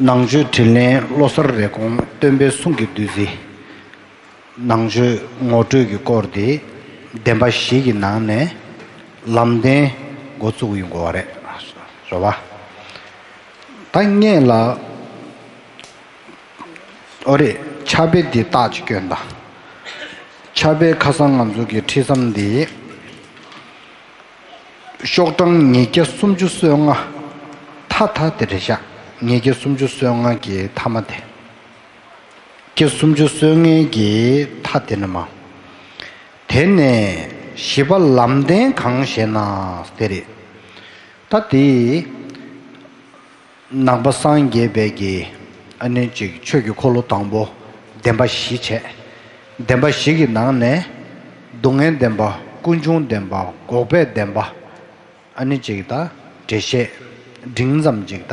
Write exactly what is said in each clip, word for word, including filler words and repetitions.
ནང་ཆོས་དྲིན་ལན་བློ་གསར་རེ་སྐོང་སྟོན་པའི་གསུང་གི་བདུད་རྩི། ནང་ཆོས་ངོ་སྤྲོད་ཀྱི་སྐོར་དེ་བདེན་པ་བཞི་གི་ནང་ནས་ལམ་བདེན་འགོ་བཙུགས་ཡོང་དགོས་པ་རེད། རེད་བ། ད་སྔོན་ལ། ཨོ་རེད། ཕྱག་དཔེ་འདི་རྟགས་ཅིག་སྐྱོན་དང་། ཕྱག་དཔེ་ཁ་སང་ང་ཚོ་གི་ཁྲིད་མཚམས་འདི། ཤོག་གྲངས་ཉིས་བརྒྱ་སུམ་ཅུ་སོ་ལྔ། ཐ་ཐ་དེ་རེད་ཤག་ཉིས་བརྒྱ་སུམ་ཅུ་སོ་ལྔ་གི་ཐ་མ་དེ། བརྒྱ་སུམ་ཅུ་སོ་ལྔའི་གི་ཐ་དེ་ནི་མ། དེ་ནས་བཞི་པ་ལམ་བདེན་གང་ཞེ་ན་དེ་རེད། ད་དེ། ནང་པ་སངས་རྒྱས་པའི་གི་ཨ་ནི་ཅིག་ཆོས་ཀྱི་འཁོར་ལོ་དང་པོ་བདེན་པ་བཞི་བྱས། བདེན་པ་བཞི་གི་ནང་ནས་སྡུག་བསྔལ་བདེན་པ། ཀུན་འབྱུང་བདེན་པ། འགོག་པའི་བདེན་པ། ཨ་ནི་ཅིག་ད་འགྲེལ་བཤད་འབྲིང་ཙམ་ཅིག་ད་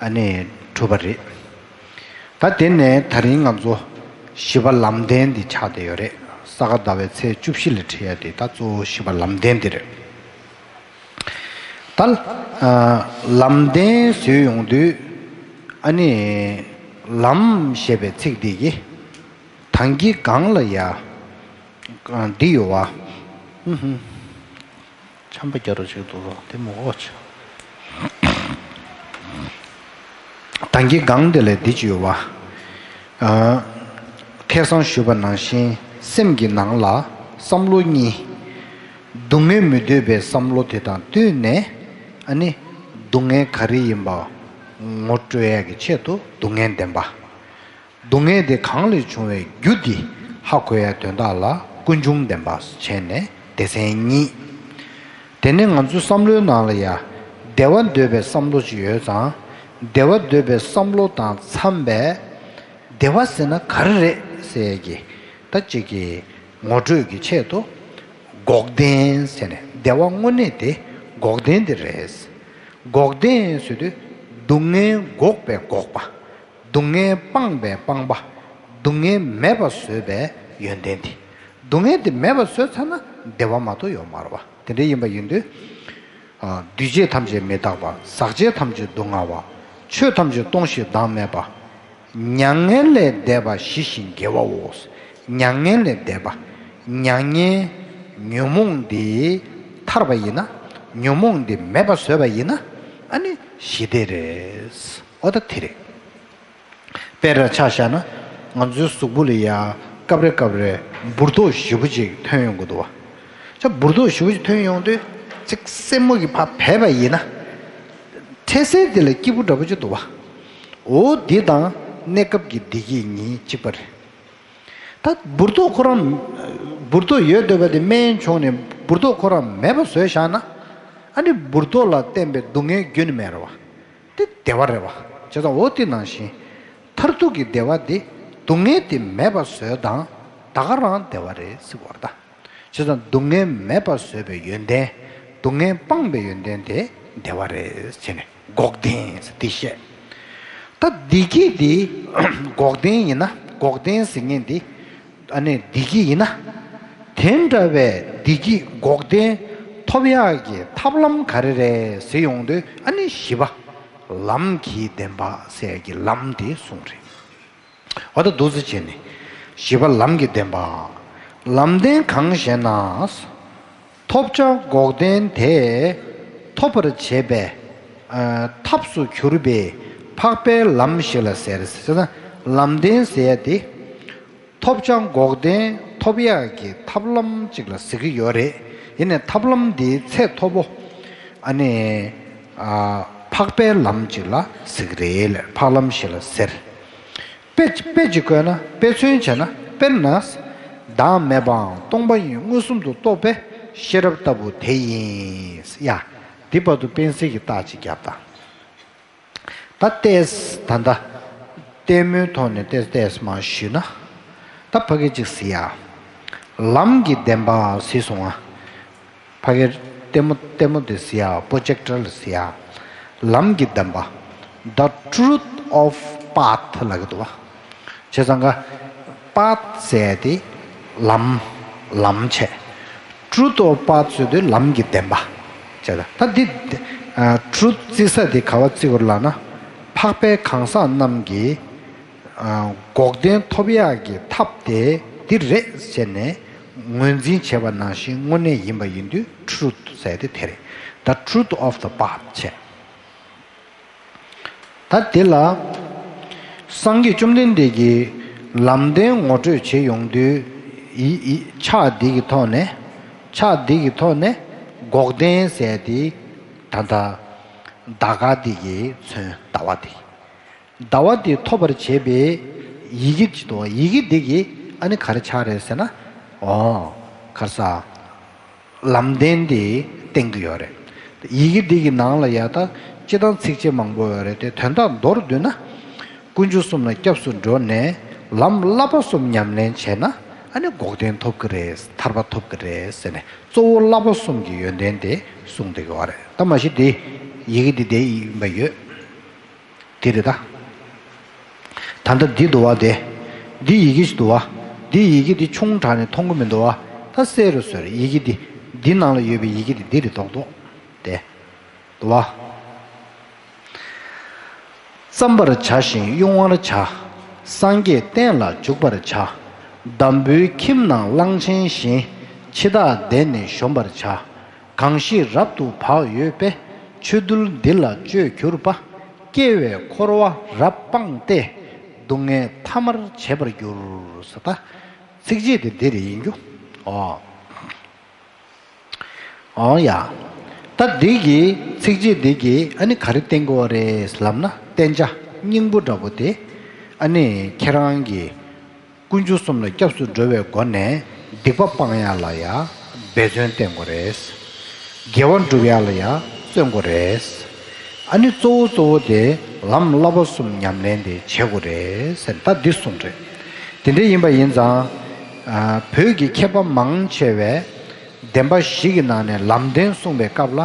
ཨ་ནི་གྲུབ་པ་རེད། ད་དེ་ནས་ད་རིང་ང་ཚོ་བཞི་པ་ལམ་བདེན་འདི་ཆགས་བསྡད་ཡོད་རེད། ས་ག་ཟླ་བའི་ཚེས་བཅུ་བཞི་ལ་ཁྲིད་ཡ་དེ་ད་གཙོ་བོ་བཞི་པ་ལམ་བདེན་འདི་རེད། ད། ཨ། ལམ་བདེན་ཟེར་ཡོང་དུས། ཨ་ནི། ལམ་ཞེས་པའི་ཚིག་འདི་གི། དང་གི་གང་ལ་ཡ། ཨ། འདི་ཡོད་བ། ཧུམ་ཧུམ། ཆམ་པ་རྒྱག་རོགས་བྱེད་འདུག་རོགས་དེ་མོ་ཨོ་ཆ། དང་གི་གང་དེ་ལས་འདི་ཅི་ཡོད་བ། ཨ། ཁ་སང་ཞུས་པ་ནང་བཞིན་སེམས་ཀྱི་ནང་ལ་བསམ་བློ་གཉིས། སྡུག་བསྔལ་མི་འདོད་པའི་བསམ་བློ་དེ་དང་བསྟུན་ནས། ཨ་ནི། སྡུག་བསྔལ་ག་རེ་ཡིན་པ་ངོ་སྤྲོད་ཡག་གི་ཆེད་དུ་སྡུག་བསྔལ་བདེན་པ། སྡུག་བསྔལ་དེ་གང་ལས་བྱུང་བའི་རྒྱུ་དེ་ཧ་གོ་ཡ་དོན་དག་ལ་ཀུན་འབྱུང་བདེན་པ་བྱས་ནས་སྡེ་ཚན་གཉིས། དེ་ནས་ང་ཚོའི་བསམ་བློའི་ནང་ལ་ཡ། བདེ་བ་འདོད་པའི་བསམ་བློ་ཅིག་ཡོད་ཙང་། བདེ་བ་འདོད་པའི་བསམ་བློ་དང་འཚམས་པའི། བདེ་བ་ཟེར་ན་ག་རེ་རེད་ཟེར་ཡ་གི། ད་ཅིག་གི་ངོ་སྤྲོད་ཀྱི་ཆེད་དུ། འགོག་བདེན་ཟེར་ནས་བདེ་བ་དངོས་གནས་དེ་འགོག་བདེན་དེ་རེད། འགོག་བདེན་ཟེར་དུས་སྡུག་བསྔལ་འགོག་པའི་འགོག་པ། སྡུག་བསྔལ་སྤངས་པའི་སྤངས་པ། སྡུག་བསྔལ་མེད་པ་བཟོས་པའི་ཡོན་ཏན་དེ། སྡུག་བསྔལ་དེ་མེད་པ་བཟོས་ཚར་ན་བདེ་བ་མ་གཏོགས་ཡོད་མ་རེད་བ། དེ་འདྲ་ཡིན་པ་ཡིན་དུས། ཨ། འདུས་བྱས་ཐམས་ཅད་མི་རྟག་པ། ཟག་བཅས་ཐམས་ཅད་སྡུག་བསྔལ་བ། ཆོས་ཐམས་ཅད་སྟོང་ཞིང་བདག་མེད་པ། མྱ་ངན་ལས་འདས་པ་ཞི་ཞིང་དགེ་བའོ། མྱ་ངན་ལས་འདས་པ། མྱ་ངན་ཉོན་མོངས་འདི་ཐར་པ་ཡིན་ན། ཉོན་མོངས་འདི་མེད་པ་བཟོས་པ་ཡིན་ན། ཨ་ནི་ཞི་བདེ་རེད། ཨོ་ད་དེ་རེད། དཔེར་ཆ་བཞག་ན། ང་ཚོའི་གཟུགས་པོ་ལ་ཡ། སྐབས་རེ་སྐབས་རེ་འབུར་ཏོག་ཞེ་པོ་ཅིག་ཐོན་ཡོང་གི་འདུག་བ། ཅག་འབུར་ཏོག་ཞེ་པོ་ཅིག་ཐོན་ཡོང་དུས། ཅིག་སེན་མོ་གི་ཕར་བབས་པ་ཡིན་ན། འཕྲལ་སེལ་དེ་ལ་སྐྱིད་པོ་འདྲ་པོ་ཅིག་འདུག་བ། འོ་འདི་དང་གནས་སྐབས་ཀྱི་བདེ་སྐྱིད་གཉིས་གཅིག་པ་རེད། ད་འབུར་ཏོག་ཁོ་རང་། འབུར་ཏོག་ཡོད་འདོད་པ་དེ་སྨན་བྱུང་ནས་འབུར་ཏོག་ཁོ་རང་མེད་པ་བཟོས་བཞག་ན། ཨ་ནི་འབུར་ཏོག་ལ་བརྟེན་པའི་སྡུག་བསྔལ་རྒྱུན་ནས་མེད་རེད་བ། དེ་བདེ་བ་རེད་བ། བྱས་ཙང་འོ་དེ་ནང་བཞིན། མཐར་ཐུག་གི་བདེ་བ་དེ་སྡུག་བསྔལ་དེ་མེད་པ་བཟོས་དང་ད་ག་རང་བདེ་བ་རེད་ཟེར་བ་རེད་ད། བྱས་ཙང་སྡུག་བསྔལ་མེད་པ་བཟོས་པའི་ཡོན་ཏན། སྡུག་བསྔལ་སྤངས་པའི་ཡོན་ཏན་དེ་བདེ་བ་རེད་ཟེར་ནས་འགོག་བདེན་ཟེར་དེ་བཤད། ད་བདེ་སྐྱིད་དེ་འགོག་བདེན་ཡིན་ན། འགོག་བདེན་ཟེར་མཁན་དེ་ཨ་ནི་བདེ་སྐྱིད་ཡིན་ན། དེ་འདྲ་བའི་བདེ་སྐྱིད་འགོག་བདེན་ཐོབ་ཡག་གི་ཐབས་ལམ་ག་རེ་རེད་ཟེར་ཡོང་དུས། ཨ་ནི་བཞི་པ་ལམ་གྱི་བདེན་པ་ཟེར་ཡག་གི་ལམ་དེ་གསུངས་རེད། འོ་ད་འདུག་སེ་བྱས་ནས་བཞི་པ་ལམ་གྱི་བདེན་པ། ལམ་བདེན་གང་ཞེ་ན། ཐོབ་བྱ་འགོག་བདེན་དེ་ཐོབ་པར་བྱེད་པའི་ཨ་ཐབས་སུ་གྱུར་པའི་འཕགས་པའི་ལམ་ཞིག་ལ་ཟེར། ཟེར་ན་ལམ་བདེན་ཟེར་ཡ་དེ། ཐོབ་བྱ་འགོག་བདེན་ཐོབ་ཡག་གི་ཐབས་ལམ་ཅིག་ལ་ཟེར་གྱི་ཡོད་རེད། ཡིན་ནའི་ཐབས་ལམ་འདིའི་ཚད་མཐོ་པོ། ཨ་ནི། ཨ། འཕགས་པའི་ལམ་ཅིག་ལ་ཟེར་གྱི་རེད། འཕགས་ལམ་ཞིག་ལ་ཟེར། དཔེ་དཔེ་ཅིག་བཀོད་ན། དཔེ་མཚོན་བྱས་ན། དཔེར་ན། བདག་མེད་པའམ་སྟོང་པ་ཉིད་མངོན་སུམ་དུ་རྟོགས་པའི་ཤེས་རབ་ལྟ་བུ་དེ་ཡིན། ཡ། འདི་བར་དུ་དཔེ་གསལ་གྱི་རྟགས་ཅིག་བརྒྱབ་དང་། ད་ལྟས། ད་ལྟ་ལྟད་མོའི་ཐོག་ནས་ཏོག་ཙམ་མར་ཞུས་ན། ད་ཕ་གི་ཅིག་གཟིགས་ཡ། ལམ་གྱི་བདེན་པ་གཟིགས་སོང་ང་། ཕ་གིར་ལྟད་མོ་ལྟད་མོ་དེ་གཟིགས་ཡ། པོ་ཇེག་ཊར་ལ་གཟིགས་ཡ། ལམ་གྱི་བདེན་པ། The Truth of Path ལབ་ཀྱི་འདུག་བ། བྱས་ཙང་ཀ། Path ཟེར་ཡ་དེ་ལམ། ལམ་བྱས། Truth of Path ཟེར་དུས་ལམ་གྱི་བདེན་པ། བྱས་ཙང་ད་འདི། ཨ། Truth བརྩི་ས་དེ་ག་བ་བརྩི་དགོས་ལབ་ན། འཕགས་པའི་གང་ཟག་རྣམས་ཀྱིས་ཨ་འགོག་བདེན་ཐོབ་ཡག་གི་ཐབས་དེ་འདི་རེད་ཟེར་ནས་ངོས་འཛིན་བྱས་པ་ནང་བཞིན་དངོས་གནས་ཡིན་པ་ཡིན་དུས་ཊུ་རུ་ཐི་ཟེར་ཏེ་དེ་རེད། The truth of the path བྱས། ད་དེ་ལ་སངས་རྒྱས་བཅོམ་ལྡན་འདས་ཀྱིས་ལམ་བདེན་ངོ་སྤྲོད་བྱེད་ཡོང་དུས་ཡི་ཡི་ཕྱག་འདི་གི་ཐོག་ནས་ཕྱག་འདི་གི་ཐོག་ནས་འགོག་བདེན་ཟེར་ཏེ་ད་ལྟ་ཟླ་སྐར་འདི་གིས་མཚོན་ཟླ་བ་འདི། ཟླ་བ་འདི་ཐོབ་པར་བྱེད་པའི་ཡི་གེ་ཅིག་འདུག་ཡི་གེ་འདི་གིས་ཨ་ནི་ག་རེ་ཆགས་རེད་ཟེར་ན། འོ། ག་རེ་ཟ། ལམ་བདེན་འདི་བསྟན་གྱི་ཡོད་རེད། ཡི་གེ་འདི་གི་ནང་ལ་ཡ་ད་སྤྱི་དང་ཚིགས་བཅད་མང་པོ་ཡོད་རེད་དེ་དོན་དག་མདོར་བསྡུས་ན། དཀོན་མཆོག་གསུམ་ལ་སྐྱབས་སུ་འགྲོ་ནས་ལམ་བསླབ་པ་གསུམ་ཉམས་ལེན་བྱས་ན་ཨ་ནི་འགོག་བདེན་ཐོབ་ཀྱི་རེད། ཐར་པ་ཐོབ་ཀྱི་རེད་ཟེར་ནས་གཙོ་བོ་བསླབ་པ་གསུམ་གྱི་ཡོན་ཏན་དེ་གསུངས་བསྡད་ཀྱི་ཡོད་རེད། ད་མ་གཞི་འདི་ཡི་གེ་འདི་བསྡད་ཡིན་པ་ཡོད། དེ་རེད་ད། ད་ལྟ་འདི་འདུག་བ་དེ། འདི་ཡི་གེ་ཞིག་འདུག་བ། འདི་ཡི་གེ་འདི་ཆུང་དྲགས་ནས་མཐོང་གི་མི་འདུག་བ། ད་གསལ་རུ་བཟོས་རེད་ཡི་གེ་འདི། འདི་ནང་ལ་ཡོད་པའི་ཡི་གེ་འདི་འདི་རེད་རྡོག་རྡོག་དེ། འདུག་བ། བརྩམ་པར་བྱ་ཞིང་དབྱུང་བར་བྱ། སངས་རྒྱས་བསྟན་ལ་འཇུག་པར་བྱ། འདམ་བུའི་ཁྱིམ་ནང་གླང་ཆེན་བཞིན། འཆི་བདག་འདས་ནས་གཞོམ་པར་བྱ། གང་ཞིག་རབ་ཏུ་བག་ཡོད་པས། ཆོས་འདུལ་འདི་ལ་སྤྱོད་གྱུར་པ། སྐྱེ་བའི་འཁོར་བ་རབ་སྤངས་ཏེ། སྡུག་བསྔལ་ཐ་མར་བྱེད་པར་འགྱུར། ཟེར་ད། ཚིགས་བཅད་དེ་འདི་རེད་ཡིན་རྒྱུ། ཨོ། ཨོ་ཡ། ད་འདི་གི་ཚིགས་བཅད་འདི་གི་ཨ་ནི་ག་རེ་བསྟན་དགོས་པ་རེད་ལབ་ན་བསྟན་བྱ་སྙིང་པོ་འདྲ་པོ་དེ་ཨ་ནི་ཁྱེད་རང་གི་དཀོན་མཆོག་གསུམ་ལ་སྐྱབས་སུ་འགྲོ་བའི་སྒོ་ནས་སྡིག་པ་སྤང་ཡག་ལ་ཡང་འབད་བརྩོན་བསྟེན་དགོས་རེད། དགེ་བ་སྒྲུབ་ཡག་ལ་ཡང་བརྩོན་དགོས་རེད། ཨ་ནི་གཙོ་བོ་གཙོ་བོ་དེ་ལམ་བསླབ་པ་གསུམ་ཉམས་ལེན་དེ་བྱེད་དགོས་རེད་ཟེར་ད་འདི་གསུངས་རེད། དེ་འདྲ་ཡིན་པ་ཡིན་ཙང་། ཨ་བོད་ཀྱི་མཁས་པ་མང་ཆེ་བས་བདེན་པ་བཞི་གི་ནང་ནས་ལམ་བདེན་གསུངས་པའི་སྐབས་ལ་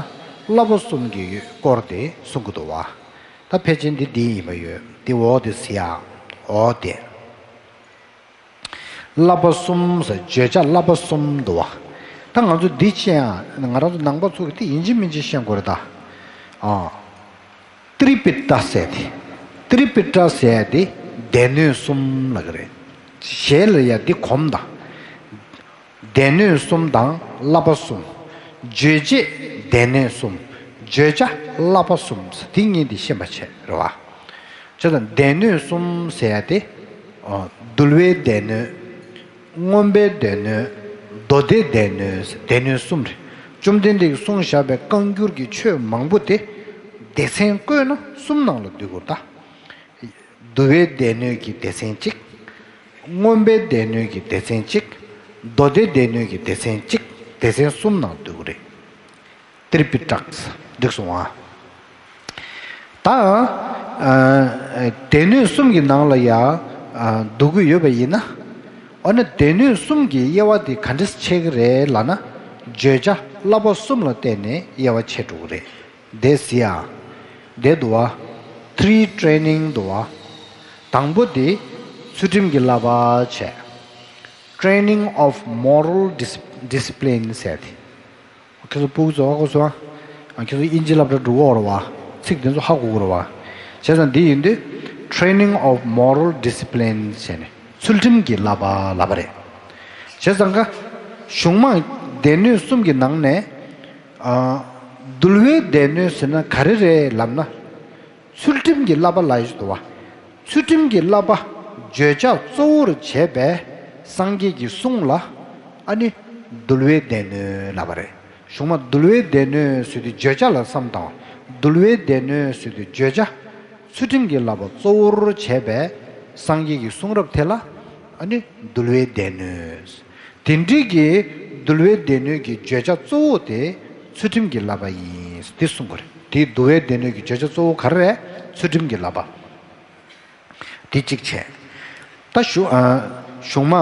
བསླབ་པ་གསུམ་གྱི་སྐོར་དེ་གསུང་གི་འདུག་བ། ད་ཕལ་ཆེར་འདི་འདི་ཡིན་པ་ཡོད་འདི་འོག་དེ་ཟེར་ཡག་འོག་དེ། བསླབ་པ་གསུམ་ཟེར་བརྗོད་བྱ་བསླབ་པ་གསུམ་འདུག་བ། ད་ང་ཚོ་འདི་ཤེས་ཡ་ང་རང་ཚོ་ནང་པ་ཚོ་གི་དེ་ཡིན་གཅིག་མིན་གཅིག་ཤེས་དགོས་རེད་ད། ཨ། ཏྲི་པི་ཏ་ཟེར་ཏེ། ཏྲི་པི་ཏ་ཟེར་ཏེ་སྡེ་སྣོད་གསུམ་ལབ་ཀྱི་རེད། ཞལ་ལ་ཡ་འདི་གོམས་དང་། སྡེ་སྣོད་གསུམ་དང་བསླབ་པ་གསུམ། རྗོད་བྱེད་སྡེ་སྣོད་གསུམ། བརྗོད་བྱ་བསླབ་པ་གསུམ་འདི་གཉིས་འདི་ཤེས་པ་བྱས་རེད་བ། བྱས་ཙང་སྡེ་སྣོད་གསུམ་ཟེར་ཡ་དེ། འདུལ་བའི་སྡེ་སྣོད། མངོན་པའི་སྡེ་སྣོད། མདོ་སྡེའི་སྡེ་སྣོད་ཟེར་སྡེ་སྣོད་གསུམ་རེད། བཅོམ་ལྡན་འདས་ཀྱིས་གསུངས་བཞག་པའི་བཀའ་འགྱུར་གྱི་ཆོས་མང་པོ་དེ། སྡེ་ཚན་བཀོད་ན་གསུམ་ནང་ལ་འདུས་དགོས་ད། འདུལ་བའི་སྡེ་སྣོད་ཀྱི་སྡེ་ཚན་གཅིག་མངོན་པའི་སྡེ་སྣོད་ཀྱི་སྡེ་ཚན་གཅིག་མདོ་སྡེའི་སྡེ་སྣོད་ཀྱི་སྡེ་ཚན་གཅིག་སྡེ་ཚན་གསུམ་ནང་འདུས་དགོས་རེད། ཏྲི་པི་ཏག་འགྲིག་སོང་ཨ། ད། ཨ། སྡེ་སྣོད་གསུམ་གྱི་ནང་ལ་ཡང་། ཨ། འདུ་གི་ཡོད་པ་ཡིན་ན། འོ་ན་སྡེ་སྣོད་གསུམ་གྱི་དབྱེ་བ་དེ་ག་འདྲས་ཕྱེ་གི་རེད་ལབ་ན། བརྗོད་བྱ་བསླབ་པ་གསུམ་ལ་བརྟེན་ནས་དབྱེ་བ་ཕྱེ་འགྲོ་གི་རེད། འདི་ཟེར་ཡ། འདི་འདུག་བ། ཐི་རི་ཊེ་རེ་ནིང་འདུག་བ། དང་པོ་དེ་ཚུལ་ཁྲིམས་ཀྱི་བསླབ་པ་བྱས། Training of Moral Dis- Discipline ཟེར་ཏེ། ཁྱེད་ཚོ་སྤུ་གུ་ཚོ་ཧ་གོ་སོང་ཨ། ཁྱེད་ཚོ་དབྱིན་ཇི་སློབ་གྲྭ་འགྲོ་གི་ཡོད་རེད་བ། ཚིག་དེ་ཚོ་ཧ་གོ་གི་རེད་བ། བྱས་ཙང་འདི་ཡིན་དུས། Training of Moral Discipline ཟེར་ནས་ཚུལ་ཁྲིམས་ཀྱི་བསླབ་པ་ལབ་པ་རེད། བྱས་ཙང་ཀ་གཞུང་མང་སྡེ་སྣོད་གསུམ་གྱི་ནང་ནས། ཨ། འདུལ་བའི་སྡེ་སྣོད་ཟེར་ན་ག་རེ་རེད་ལབ་ན། ཚུལ་ཁྲིམས་ཀྱི་བསླབ་པ་ལབ་ཡོད་འདུག་བ། ཚུལ་ཁྲིམས་ཀྱི་བསླབ་པ་བརྗོད་བྱ་གཙོ་བོར་བྱས་པའི་སངས་རྒྱས་ཀྱི་གསུང་ལ་ཨ་ནི་འདུལ་བའི་སྡེ་སྣོད་ལབ་པ་རེད། གཞུང་མ་འདུལ་བའི་སྡེ་སྣོད་ཟེར་དུས་བརྗོད་བྱ་ལ་བསམ་བཏང་བ། འདུལ་བའི་སྡེ་སྣོད་ཟེར་དུས་བརྗོད་བྱ། ཚུལ་ཁྲིམས་ཀྱི་བསླབ་པ་གཙོ་བོར་བྱས་པའི་སངས་རྒྱས་ཀྱི་གསུང་རབ་དེ་ལ་ཨ་ནི་འདུལ་བའི་སྡེ་སྣོད། དེ་འདྲའི་གི་འདུལ་བའི་སྡེ་སྣོད་ཀྱི་བརྗོད་བྱ་གཙོ་བོ་དེ་ཚུལ་ཁྲིམས་ཀྱི་བསླབ་པ་ཡིན་འདི་གསུང་གི་རེད། དེ་འདུལ་བའི་སྡེ་སྣོད་ཀྱི་བརྗོད་བྱ་གཙོ་བོ་ག་རེ་རེད། ཚུལ་ཁྲིམས་ཀྱི་བསླབ་པ། དེ་གཅིག་བྱས། ད་གཞུ- ཨ། གཞུང་མ་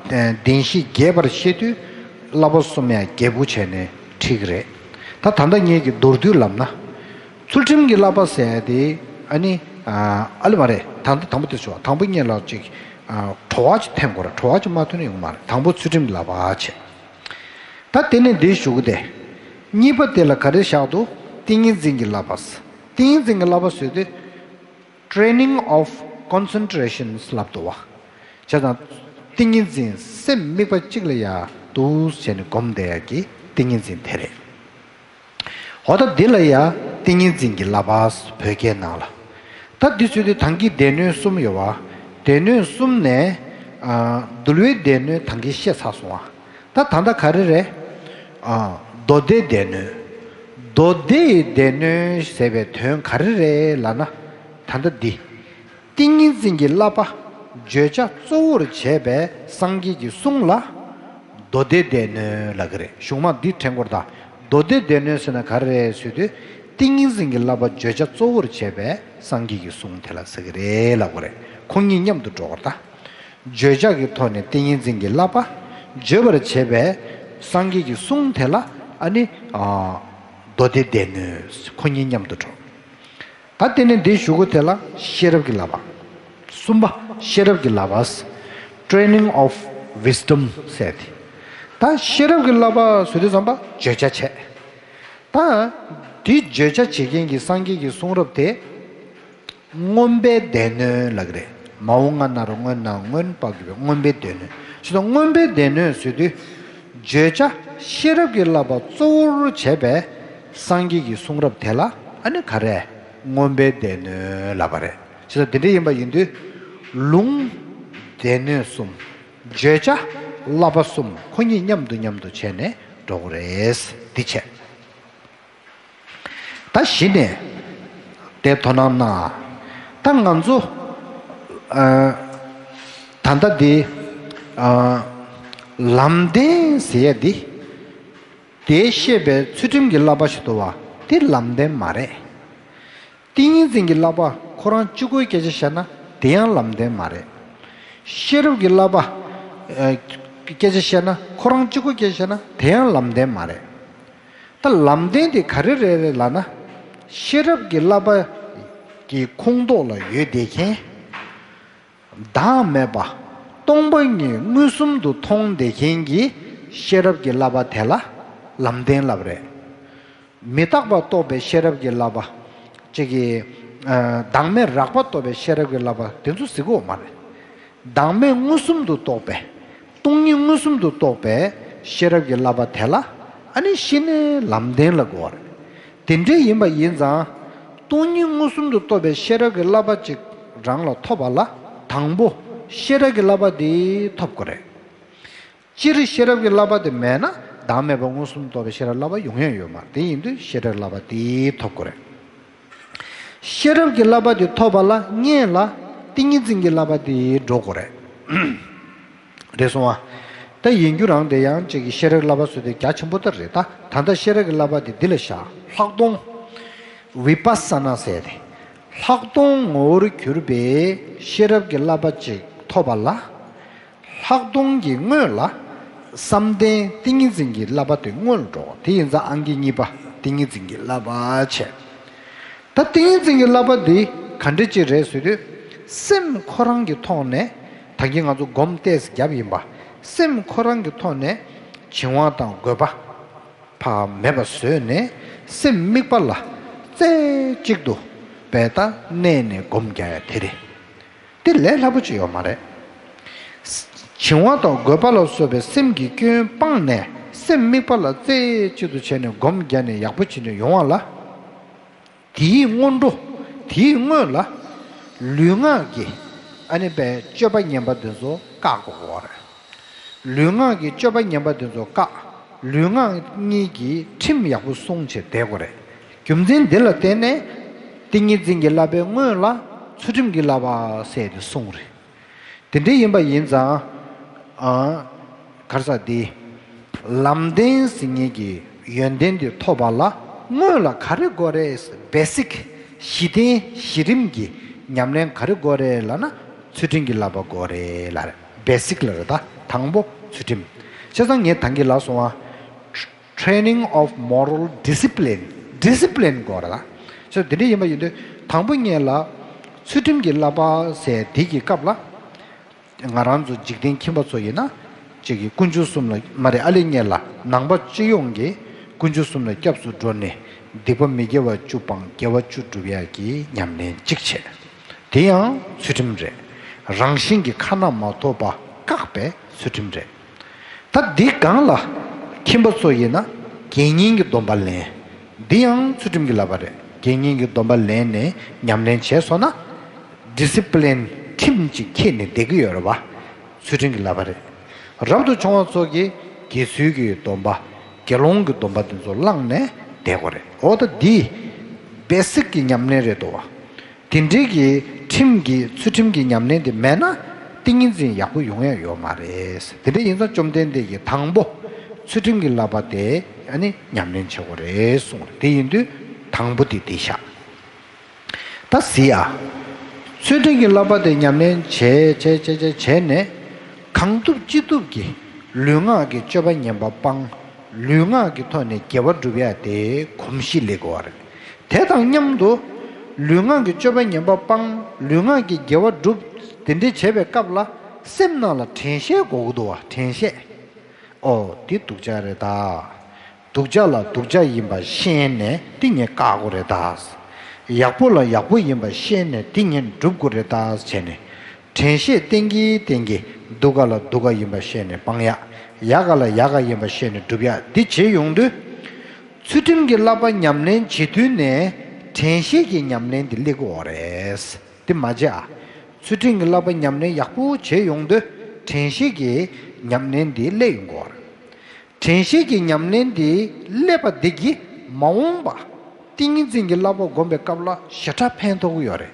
བདེན་བཞི་རྒྱས་པར་བཤད་དུས་བསླབ་པ་གསུམ་ཡང་རྒྱས་པོ་བྱས་ནས་ཁྲིད་ཀྱི་རེད། ད་ད་ལྟ་ངེད་ཀྱི་མདོར་བསྡུས་ལབ་ན། ཚུལ་ཁྲིམས་ཀྱི་བསླབ་པ་ཟེར་ཡ་དེ་ཨ་ནི། ཨ་ལེ་མ་རེད། ད་ལྟ་དང་པོ་དེ་ཞུ་བ་དང་པོ་ངེད་ལ་ཅིག་ཨ། བྲོ་བ་ཅིག་འཐེན་དགོས་རེད། བྲོ་བ་ཅིག་མ་འཐེན་ན་ཡོང་མ་རེད། དང་པོ་ཚུལ་ཁྲིམས་ཀྱི་བསླབ་པ་བྱས། ད་དེ་ནས་འདི་ཞུ་གི་དེ། གཉིས་པ་དེ་ལ་ག་རེ་བཞག་འདུག་ཏིང་ངེ་འཛིན་གྱི་བསླབ་པ། ཏིང་ངེ་འཛིན་གྱི་བསླབ་པ་ཟེར་དུས། Training of Concentration ལབ་འདུག་བ། བྱས་ཙང་ཏིང་ངེ་འཛིན་སེམས་དམིགས་པ་གཅིག་ལ་ཡ་འདུག་བྱས་ནས་སྒོམ་བསྡད་ཡ་གི་ཏིང་ངེ་འཛིན་དེ་རེད། འོ་ད་འདི་ལ་ཡ་ཏིང་ངེ་འཛིན་གྱི་བསླབ་པ་བོད་སྐད་ནང་ལ། ད་འདི་ཚོ་དེ་དང་གི་སྡེ་སྣོད་གསུམ་ཡོད་བ། སྡེ་སྣོད་གསུམ་ནས་ཨ། འདུལ་བའི་སྡེ་སྣོད་དང་གི་བཤད་ཚར་སོང་བ། ད་ད་ལྟ་ག་རེ་རེད། ཨ། མདོ་སྡེའི་སྡེ་སྣོད། མདོ་སྡེའི་སྡེ་སྣོད་ཟེར་བའི་དོན་ག་རེ་རེད་ལབ་ན། ད་ལྟ་འདི། ཏིང་ངེ་འཛིན་གྱི་བསླབ་པ་བརྗོད་བྱ་གཙོ་བོར་བྱས་པའི་སངས་རྒྱས་ཀྱི་གསུང་ལ་མདོ་སྡེའི་སྡེ་སྣོད་ལབ་ཀྱི་རེད། གཞུང་མ་འདི་དྲན་དགོས་རེད་ད། མདོ་སྡེའི་སྡེ་སྣོད་ཟེར་ན་ག་རེ་རེད་ཟེར་དུས། ཏིང་ངེ་འཛིན་གྱི་བསླབ་པ་བརྗོད་བྱ་གཙོ་བོར་བྱས་པའི་སངས་རྒྱས་ཀྱི་གསུང་དེ་ལ་ཟེར་གྱི་རེད་ལབ་ཀྱི་རེད། ཁོ་གཉིས་མཉམ་དུ་འགྲོ་དགོས་རེད་ད། བརྗོད་བྱ་གི་ཐོག་ནས་ཏིང་ངེ་འཛིན་གྱི་བསླབ་པ་བརྗོད་པར་བྱེད་པའི་སངས་རྒྱས་ཀྱི་གསུང་དེ་ལ་ཨ་ནི། ཨ། མདོ་སྡེའི་སྡེ་སྣོད། ཁོ་གཉིས་མཉམ་དུ་འགྲོ། ད་དེ་ནས་འདིའི་གཞུག་གུ་དེ་ལ་ཤེས་རབ་ཀྱི་བསླབ་པ། གསུམ་པ་ཤེས་རབ་ཀྱི་བསླབ་པ། Training of Wisdom ཟེར་ཏེ། ད་ཤེས་རབ་ཀྱི་བསླབ་པ་ཟེར་དུས་ཙམ་པ་བརྗོད་བྱ་བྱས། ད་འདི་བརྗོད་བྱ་བྱེད་མཁན་གྱི་སངས་རྒྱས་ཀྱི་གསུང་རབ་དེ། མངོན་པའི་སྡེ་སྣོད་ལབ་ཀྱི་རེད། མ་འོངས་ལྔ་ན་རོ་སྔོན་ན་སྔོན་པ་གི་མངོན་པའི་སྡེ་སྣོད། ཞེས་དང་མངོན་པའི་སྡེ་སྣོད་ཟེར་དུས། བརྗོད་བྱ་ཤེས་རབ་ཀྱི་བསླབ་པ་གཙོ་བོར་བྱས་པའི་སངས་རྒྱས་ཀྱི་གསུང་རབ་དེ་ལ་ཨ་ནི་ག་རེ། མངོན་པའི་སྡེ་སྣོད་ལབ་པ་རེད། ཞེས་དང་དེ་འདྲ་ཡིན་པ་ཡིན་དུས། ལུང་སྡེ་སྣོད་གསུམ། བརྗོད་བྱ་བསླབ་པ་གསུམ་ཁོ་གཉིས་མཉམ་དུ་མཉམ་དུ་བྱས་ནས་འགྲོ་དགོས་རེད། འདི་བྱས། ད་གཞི་ནས་དེ་དོ་སྣང་གནང་། ད་ང་ཚོ་ཨ། ད་ལྟ་འདི་ཨ། ལམ་བདེན་ཟེར་ཡ་འདི། དེའི་བཤད་པའི་ཚུལ་ཁྲིམས་ཀྱི་བསླབ་པ་ཞིག་འདུག་བ། དེ་ལམ་བདེན་མ་རེད། ཏིང་ངེ་འཛིན་གྱི་བསླབ་པ་ཁོ་རང་གཅིག་པོའི་སྐད་ཆ་བཤད་ན་དེ་ཡང་ལམ་བདེན་མ་རེད། ཤེས་རབ་ཀྱི་བསླབ་པ་ཨ། སྐད་ཆ་བཤད་ན་ཁོ་རང་གཅིག་པོའི་སྐད་ཆ་བཤད་ན་དེ་ཡང་ལམ་བདེན་མ་རེད། ད་ལམ་བདེན་དེ་ག་རེ་རེད་རེད་ལབ་ན། ཤེས་རབ་ཀྱི་བསླབ་པ་གི་ཁོངས་གཏོགས་ལ་ཡོད་བསྡད་མཁན། བདག་མེད་པ་སྟོང་པ་ཉིད་མངོན་སུམ་དུ་མཐོང་བསྡད་མཁན་གྱི་ཤེས་རབ་ཀྱི་བསླབ་པ་དེ་ལ་ལམ་བདེན་ལབ་རེད། མི་རྟག་པ་རྟོགས་པའི་ཤེས་རབ་ཀྱི་བསླབ་པ། གཅིག་གིས་ཨ། བདག་མེད་རགས་པ་རྟོགས་པའི་ཤེས་རབ་ཀྱི་བསླབ་པ་དེ་ཚོ་ཟེར་གྱི་ཡོད་མ་རེད། བདག་མེད་མངོན་སུམ་དུ་རྟོགས་པའི། སྟོང་ཉིད་མངོན་སུམ་དུ་རྟོགས་པའི་ཤེས་རབ་ཀྱི་བསླབ་པ་དེ་ལ་ཨ་ནི་གཞི་ནས་ལམ་བདེན་ལབ་དགོས་པ་རེད། དེ་འདྲ་ཡིན་པ་ཡིན་ཙང་། སྟོང་ཉིད་མངོན་སུམ་དུ་རྟོགས་པའི་ཤེས་རབ་ཀྱི་བསླབ་པ་ཅིག་རང་ལ་ཐོབ་པ་ལ། དང་པོ་ཤེས་རབ་ཀྱི་བསླབ་པ་དེ་ཐོབ་དགོས་རེད། སྤྱིར་ཤེས་རབ་ཀྱི་བསླབ་པ་དེ་མེད་ན་བདག་མེད་པ་མངོན་སུམ་རྟོགས་པའི་ཤེས་རབ་བསླབ་པ་ཡོང་ཡ་ཡོད་མ་རེད། དེ་ཡིན་དུས་ཤེས་རབ་བསླབ་པ་དེ་ཐོབ་དགོས་རེད། ཤེས་རབ་ཀྱི་བསླབ་པ་དེ་ཐོབ་པ་ལ་སྔོན་ལ་ཏིང་ངེ་འཛིན་གྱི་བསླབ་པ་དེ་འགྲོ་དགོས་རེད། རེད་སོང་ཨ། ད་ཡིན་རྒྱུ་རང་དེ་ཡང་གཅིག་གི་ཤེས་རབ་བསླབ་པ་ཟེར་དུས་རྒྱ་ཆེན་པོ་ལྟར་རེད་ད། ད་ལྟ་ཤེས་རབ་ཀྱི་བསླབ་པ་དེ་འདི་ལ་བཞག་ལྷག་མཐོང་། བི་པ་ས་ན་ཟེར་ཏེ། ལྷག་མཐོང་ངོ་བོར་གྱུར་པའི་ཤེས་རབ་ཀྱི་བསླབ་པ་ཅིག་ཐོབ་པ་ལ། ལྷག་མཐོང་གི་སྔོན་ལ། བསམ་གཏན་ཏིང་ངེ་འཛིན་གྱི་བསླབ་པ་དེ་སྔོན་འགྲོ། དེ་ཡིན་ཙང་ཨང་ཀི་གཉིས་པ་ཏིང་ངེ་འཛིན་གྱི་བསླབ་པ་བྱས། ད་ཏིང་ངེ་འཛིན་གྱི་བསླབ་པ་འདི་ག་འདྲ་ཅིག་རེད་ཟེར་དུས། སེམས་ཁོ་རང་གི་ཐོག་ནས་ད་གིན་ང་ཚོ་སྒོམ་ཏོག་ཙམ་བརྒྱབ་ཡིན་པ། སེམས་ཁོ་རང་གི་ཐོག་ནས་བྱིང་བ་དང་རྒོད་པ་ཕར་མེད་པ་བཟོས་ནས་སེམས་དམིགས་པ་ལ་རྩེ་གཅིག་ཏུ་བས་ད་གནས་ནས་སྒོམ་རྒྱག་ཡ་དེ་རེད། དེ་ལས་སླ་པོ་ཅིག་ཡོད་མ་རེད། བྱིང་བ་དང་རྒོད་པ་ལ་སོགས་པའི་སེམས་ཀྱི་སྐྱོན་སྤངས་ནས་སེམས་དམིགས་པ་ལ་རྩེ་གཅིག་ཏུ་བྱས་ནས་སྒོམ་རྒྱག་ནས་ཡག་པོ་བྱས་ནས་ཡོང་བ་ལ། དེའི་སྔོན་འགྲོ། དེའི་སྔོན་ལ། ལུས་ངག་གི་ཨ་ནི་པའི་སྤྱོད་པ་ངན་པ་དེ་ཚོ་བཀག་དགོས་པ་རེད། ལུས་ངག་གི་སྤྱོད་པ་ངན་པ་དེ་ཚོ་བཀག་ལུས་ངག་གཉིས་ཀྱི་ཁྲིམས་ཡག་པོ་སྲུང་བྱས་བསྡད་དགོས་རེད། རྒྱུ་མཚན་འདི་ལ་བརྟེན་ནས་ཏིང་ངེ་འཛིན་གྱི་བསླབ་པའི་སྔོན་ལ་ཚུལ་ཁྲིམས་ཀྱི་བསླབ་པ་ཟེར་ཏེ་གསུངས་རེད། དེ་འདྲ་ཡིན་པ་ཡིན་ཙང་། ཨ། ག་རེ་ཟེར་དེ། ལམ་བདེན་ཟེར་མཁན་གྱི་ཡོན་ཏན་དེ་ཐོབ་པ་ལ་སྔོན་ལ་ག་རེ་དགོས་རེད། བེ་སིག་གཞི་རྟེན་གཞི་རིམ་གྱི་ཉམས་ལེན་ག་རེ་དགོས་རེད་ལབ་ན་ཚུལ་ཁྲིམས་ཀྱི་བསླབ་པ་དགོས་རེད་ལབ་རེད། བེ་སིག་ལབ་རེད་ད། དང་པོ་ཚུལ་ཁྲིམས། བྱས་ཙང་ངས་ད་གིན་ལབ་སོང་བ། Training of Moral Discipline. Discipline དགོས་རེད་ད། བྱས་དེ་འདྲ་ཡིན་པ་ཡིན་དུས་དང་པོ་ཉིད་ལ་ཚུལ་ཁྲིམས་ཀྱི་བསླབ་པ་ཟེར་དེ་གི་སྐབས་ལ། ང་རང་ཚོ་འཇིག་རྟེན་ཁྱིམ་པ་ཚོ་ཡིན་ན། གཅིག་གིས་དཀོན་མཆོག་གསུམ་ལ་མ་རེད། ཨ་ལེ་ཉེ་ལ་ནང་པ་སྤྱི་ཡོངས་ཀྱིས་དཀོན་མཆོག་གསུམ་ལ་སྐྱབས་སུ་འགྲོ་ནས་སྡིག་པ་མི་དགེ་བ་བཅུ་སྤང་དགེ་བ་བཅུ་སྒྲུབ་ཡག་གི་ཉམས་ལེན་གཅིག་བྱས། དེ་ཡང་ཚུལ་ཁྲིམས་རེད། རང་བཞིན་གྱིས་ཁ་ན་མ་ཐོ་བ་བཀག་པའི་ཚུལ་ཁྲིམས་རེད། ད་འདི་སྒང་ལ་ཁྱིམ་པ་ཚོ་ཡིན་ན་དགེ་བསྙེན་གྱི་སྡོམ་པ་ལེན། འདི་ཡང་ཚུལ་ཁྲིམས་ཀྱི་བསླབ་པ་རེད། དགེ་བསྙེན་གྱི་སྡོམ་པ་ལེན་ནས་ཉམས་ལེན་བྱས་སོང་ན། ཌི་སི་པི་ལིན་ཁྲིམས་ཅིག་འཁྱེར་ནས་བསྡད་ཀྱི་ཡོད་རེད་བ། ཚུལ་ཁྲིམས་ཀྱི་བསླབ་པ་རེད། རབ་ཏུ་བྱུང་བ་ཚོ་གིས་དགེ་ཚུལ་གྱི་སྡོམ་པ། དགེ་སློང་གི་སྡོམ་པ་དེ་ཚོ་བླངས་ནས་བསྡད་དགོས་རེད། འོ་ད་འདི་བེ་སིག་གི་ཉམས་ལེན་རེད་དོ། དེ་འདྲའི་གི་ཁྲིམས་ཀྱི་ཚུལ་ཁྲིམས་ཀྱི་ཉམས་ལེན་དེ་མེད་ན་ཏིང་ངེ་འཛིན་ཡག་པོ་ཡོང་ཡ་ཡོད་མ་རེད། དེ་འདྲ་ཡིན་ཙང་བཅོམ་ལྡན་འདས་ཀྱིས་དང་པོ་ཚུལ་ཁྲིམས་ཀྱི་བསླབ་པ་དེ་ཨ་ནི་ཉམས་ལེན་བྱེད་དགོས་རེད་གསུངས་རེད། དེ་ཡིན་དུས་དང་པོ་དེ་དེ་བཞག་ད་གཟིགས་ཨ། ཚུལ་ཁྲིམས་ཀྱི་བསླབ་པ་དེ་ཉམས་ལེན་བྱས་བྱས་བྱས་བྱས་བྱས་ནས་གང་ཐུབ་ཅི་ཐུབ་ཀྱིས་ལུས་ངག་གི་སྤྱོད་པ་ངན་པ་སྤང་། ལུས་ངག་གི་ཐོག་ནས་དགེ་བ་སྒྲུབ་ཡ་དེ་གོམས་གཤིས་སླེབས་དགོས་པ་རེད། དེ་དང་མཉམ་དུ་ལུས་ངག་གི་སྤྱོད་པ་ངན་པ་སྤང་། ལུས་ངག་གི་དགེ་བ་སྒྲུབ། དེ་འདྲ་བྱེད་པའི་སྐབས་ལ་སེམས་ནང་ལ་དྲན་ཤེས་དགོས་ཀྱི་འདུག་བ། དྲན་ཤེས། ཨོ་འདི་སྡུག་ཅག་རེད་ད། སྡུག་ཅག་ལ་སྡུག་ཅག་ཡིན་པ་ཤེས་ནས་འདི་ངས་བཀག་དགོས་རེད་ད། ཡག་པོ་ལ་ཡག་པོ་ཡིན་པ་ཤེས་ནས་འདི་ངས་སྒྲུབ་དགོས་རེད་ད་བྱས་ནས། དྲན་ཤེས་བསྟེན་གྱིན་བསྟེན་གྱིན་སྡུག་ག་ལ་སྡུག་ག་ཡིན་པ་ཤེས་ནས་སྤང་ཡག་ཡག་ག་ལ་ཡག་ག་ཡིན་པ་ཤེས་ནས་སྒྲུབ་ཡག་འདི་བྱེད་ཡོང་དུས། ཚུལ་ཁྲིམས་ཀྱི་བསླབ་པ་ཉམས་ལེན་བྱེད་དུས་ནས་དྲན་ཤེས་ཀྱི་ཉམས་ལེན་འདི་སླེབས་ཀྱི་ཡོད་རེད། འདི་མ་བརྗེད་ཨ། ཚུལ་ཁྲིམས་ཀྱི་བསླབ་པ་ཉམས་ལེན་ཡག་པོ་བྱེད་ཡོང་དུས་དྲན་ཤེས་ཀྱི་ཉམས་ལེན་འདི་སླེབས་ཡོང་གི་ཡོད་རེད། དྲན་ཤེས་ཀྱི་ཉམས་ལེན་འདི་སླེབས་པ་འདི་གིས་མ་འོངས་པ་ཏིང་ངེ་འཛིན་གྱི་བསླབ་པ་སྒོམ་པའི་སྐབས་ལ་ཞེ་དྲག་ཕན་ཐོགས་ཀྱི་ཡོད་རེད།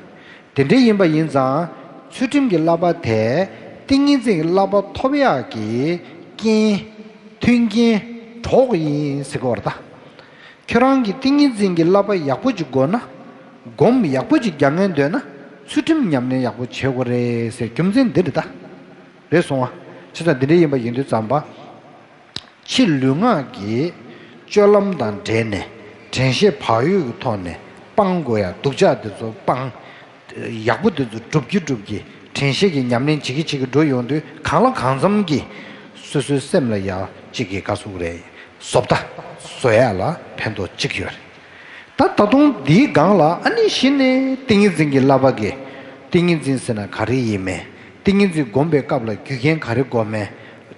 དེ་འདྲ་ཡིན་པ་ཡིན་ཙང་ཚུལ་ཁྲིམས་ཀྱི་བསླབ་པ་དེ་ཏིང་ངེ་འཛིན་གྱི་བསླབ་པ་ཐོབ་ཡག་གི་རྐྱེན། མཐུན་རྐྱེན་གྲོགས་ཡིན་ཟེར་གྱི་ཡོད་རེད་ད། ཁྱོད་རང་གིས་ཏིང་ངེ་འཛིན་གྱི་བསླབ་པ་ཡག་པོ་ཅིག་དགོས་ན། སྒོམ་ཡག་པོ་ཅིག་རྒྱག་མཁན་འདོད་ན་ཚུལ་ཁྲིམས་ཉམས་ལེན་ཡག་པོ་བྱེད་དགོས་རེད་ཟེར་རྒྱུ་མཚན་འདི་རེད་ད། རེད་སོང་ཨ། བྱས་ཙང་འདི་འདྲ་ཡིན་པ་ཡིན་དུས་ཙམ་པ། ཕྱི་ལུས་ངག་གི་སྤྱོད་ལམ་དང་འབྲེལ་ནས་དྲན་ཤེས་བག་ཡོད་ཀྱི་ཐོག་ནས་སྤང་དགོས་ཡ་སྡུག་ཅག་འདི་ཚོ་སྤང་། ཡག་པོ་དེ་ཚོ་སྒྲུབ་ཀྱི་སྒྲུབ་ཀྱི་དྲན་ཤེས་ཀྱི་ཉམས་ལེན་བྱེད་ཀྱི་བྱེད་ཀྱི་འགྲོ་ཡོང་དུས་གང་ལ་གང་འཚམ་གྱིས་སོ་སོའི་སེམས་ལ་ཡ་གཅིག་གི་དགའ་ཚོར་རེད། བཟོ་ལྟ་བཟོ་ཡ་ལ་ཕན་ཐོགས་གཅིག་ཡོད་རེད། ད་ད་དུང་འདིའི་སྒང་ལ་ཨ་ནི་གཞི་ནས་ཏིང་ངེ་འཛིན་གྱི་བསླབ་པ་གི་ཏིང་ངེ་འཛིན་ཟེར་ན་ག་རེ་ཡིན་མིན། ཏིང་ངེ་འཛིན་སྒོམ་པའི་སྐབས་ལ་རྒྱུ་རྐྱེན་ག་རེ་དགོས་མིན།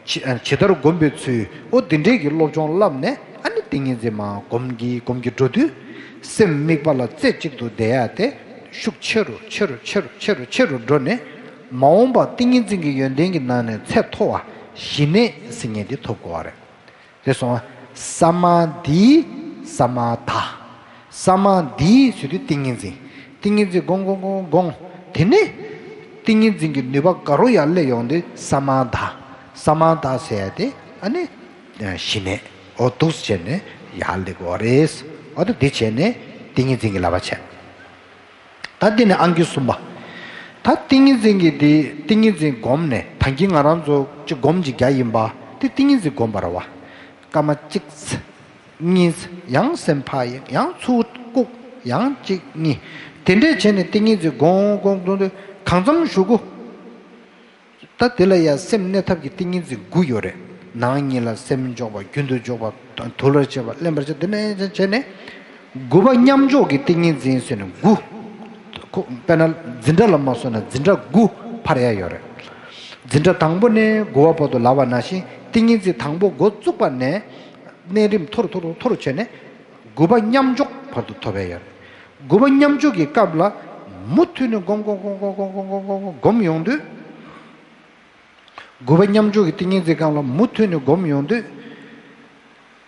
ཇི་ཇི་ལྟར་སྒོམ་པའི་ཚུལ། ཨོ་འདི་འདྲས་ཀྱི་སློབ་སྦྱོང་བསླབས་ནས་ཨ་ནི་ཏིང་ངེ་འཛིན་མར་སྒོམ་གྱིན་སྒོམ་གྱིན་འགྲོ་དུས། སེམས་དམིགས་པ་ལ་རྩེ་གཅིག་ཏུ་བསྡད་ཡ་དེ་ཤུགས་ཆེ་རུ་ཆེ་རུ་ཆེ་རུ་ཆེ་རུ་ཆེ་རུ་འགྲོ་ནས། མ་འོངས་པ་ཏིང་ངེ་འཛིན་གྱི་ཡོན་ཏན་གྱི་ནང་ནས་ཚད་མཐོ་བ་ཞི་གནས་ཟེར་མཁན་དེ་ཐོབ་དགོས་པ་རེད། དེ་སོང་ཙང་། ས་མ་དྷི། ས་མ་དྷ། ས་མ་དྷི་ཟེར་དུས་ཏིང་ངེ་འཛིན། ཏིང་ངེ་འཛིན་སྒོམ་སྒོམ་སྒོམ་སྒོམ། དེ་ནས་ཏིང་ངེ་འཛིན་གྱི་ནུས་པ་དགའ་རུ་ཡར་སླེབས་ཡོང་དུས་ས་མ་དྷ། ས་མ་དྷ་ཟེར་ཡ་དེ་ཨ་ནི་ཞི་གནས། འོ་འདུག་སེ་བྱས་ནས་ཡར་སླེབས་དགོས་རེད། འོ་ད་འདི་བྱས་ནས་ཏིང་ངེ་འཛིན་གྱི་བསླབ་པ་བྱས། ད་འདི་ནས་ཨང་ཀི་གསུམ་པ། ད་ཏིང་ངེ་འཛིན་གྱི་འདི་ཏིང་ངེ་འཛིན་སྒོམ་ནས་ད་གིན་ང་རང་ཚོ་ཅིག་སྒོམ་ཅིག་རྒྱག་ཡིན་པ། དེ་ཏིང་ངེ་འཛིན་སྒོམ་པ་རེད་བ། སྐར་མ་གཅིག་གཉིས། ཡང་སེམས་ཕར་གཡེང་། ཡང་ཚུར་བཀུག་ཡང་གཅིག་གཉིས། དེ་འདྲས་བྱས་ནས་ཏིང་ངེ་འཛིན་སྒོམ་སྒོམ་སྒོམ་དུས་གང་འཚམ་གཞུག་གུ། ད་དེ་ལ་ཡང་སེམས་གནས་ཐབས་ཀྱི་ཏིང་ངེ་འཛིན་དགུ་ཡོད་རེད། ནང་ཉིད་ལ་སེམས་འཇོག་པ། རྒྱུན་དུ་འཇོག་པ། དུལ་བར་བྱེད་པ། ལེན་པར་བྱེད། འདི་ནས་བྱས་ནས་དགུ་པ་མཉམ་འཇོག་གི་ཏིང་ངེ་འཛིན་ཟེར་ནས་དགུ། ཁོ་དཔེར་ན་འཛིན་གྲྭ་ལ་མ་སོང་ན་འཛིན་གྲྭ་དགུ་འཕར་ཡ་ཡོད་རེད། འཛིན་གྲྭ་དང་པོ་ནས་དགུ་པ་བར་དུ་ལབ་པ་ནང་བཞིན་ཏིང་ངེ་འཛིན་དང་པོ་འགོ་བཙུགས་པ་ནས་གནས་རིམ་མཐོ་རུ་མཐོ་རུ་མཐོ་རུ་བྱས་ནས་དགུ་པ་མཉམ་འཇོག་བར་དུ་ཐོབ་ཡ་ཡོད་རེད། དགུ་པ་མཉམ་འཇོག་གི་སྐབས་ལ་མུ་མཐུད་ནས་སྒོམ་སྒོམ་སྒོམ་སྒོམ་ཡོང་དུས། དགུ་པ་མཉམ་འཇོག་གི་ཏིང་ངེ་འཛིན་སྒང་ལ་མུ་མཐུད་ནས་སྒོམ་ཡོང་དུས།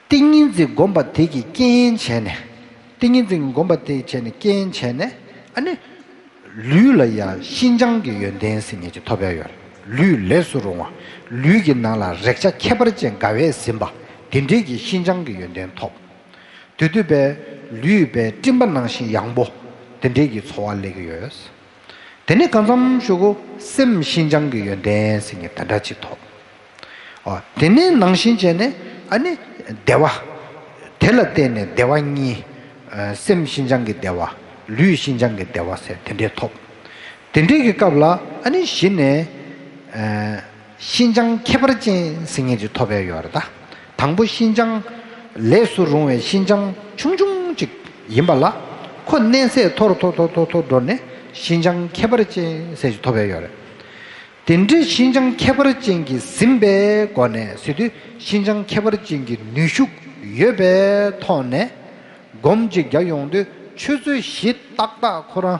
ཏིང་ངེ་འཛིན་སྒོམ་པ་དེ་གིས་རྐྱེན་བྱས་ནས། ཏིང་ངེ་འཛིན་སྒོམ་པ་དེ་གིས་བྱས་ནས་རྐྱེན་བྱས་ནས་ཨ་ནི། ལུས་ལ་ཡང་ཤིན་སྦྱངས་ཀྱི་ཡོན་ཏན་ཟེར་མཁན་ཅིག་ཐོབ་ཡ་ཡོད་རེད། ལུས་ལས་སུ་རུང་བ། ལུས་ཀྱི་ནང་ལ་རེག་བྱ་ཁྱད་པར་ཅན་དགའ་བས་ཟིན་པ། དེ་འདྲའི་གི་ཤིན་སྦྱངས་ཀྱི་ཡོན་ཏན་ཐོབ། དེ་དུས་པའི་ལུས་པའི་སྤྲིན་པ་ནང་བཞིན་ཡངས་པོ། དེ་འདྲའི་གི་ཚོར་བ་སླེབས་ཀྱི་ཡོད། དེ་ནས་གང་འཚམ་གཞུག་གུ་སེམས་ཤིན་སྦྱངས་ཀྱི་ཡོན་ཏན་ཟེར་མཁན་དེ་འདྲ་ཅིག་ཐོབ། ཨོ། དེ་ནས་ནང་བཞིན་བྱས་ནས་ཨ་ནི་བདེ་བ། དེ་ལ་བརྟེན་ནས་བདེ་བ་གཉིས། ཨ། སེམས་ཤིན་སྦྱངས་ཀྱི་བདེ་བ། ལུས་ཤིན་སྦྱངས་ཀྱི་བདེ་བ་ཟེར་དེ་འདྲའི་ཐོབ། དེ་འདྲའི་གི་སྐབས་ལ་ཨ་ནི་གཞི་ནས། ཨ། ཤིན་སྦྱངས་ཁྱད་པར་ཅན་ཟེར་མཁན་ཅིག་ཐོབ་ཡ་ཡོད་རེད་ད། དང་པོ་ཤིན་སྦྱངས། ལས་སུ་རུང་བའི་ཤིན་སྦྱངས་ཆུང་ཆུང་ཅིག་ཡིན་པ་ལ། ཁོ་གནས་ཚད་མཐོ་རུ་མཐོ་རུ་མཐོ་རུ་མཐོ་རུ་འགྲོ་ནས་ ཤིན་སྦྱངས་ཁྱད་པར་ཅན་ཟེར་ཞིག་ཐོབ་ཡས་ཡོད་རེད། དེ་འདྲའི་ཤིན་སྦྱངས་ཁྱད་པར་ཅན་གྱིས་ཟིན་པའི་སྒོ་ནས་ཟེར་དུས་ཤིན་སྦྱངས་ཁྱད་པར་ཅན་གྱི་ནུས་ཤུགས་ཡོད་པའི་ཐོག་ནས་སྒོམ་གཅིག་རྒྱག་ཡོང་དུས་ཆུ་ཚོད་བཞི་ཏག་ཏག་ཁོ་རང་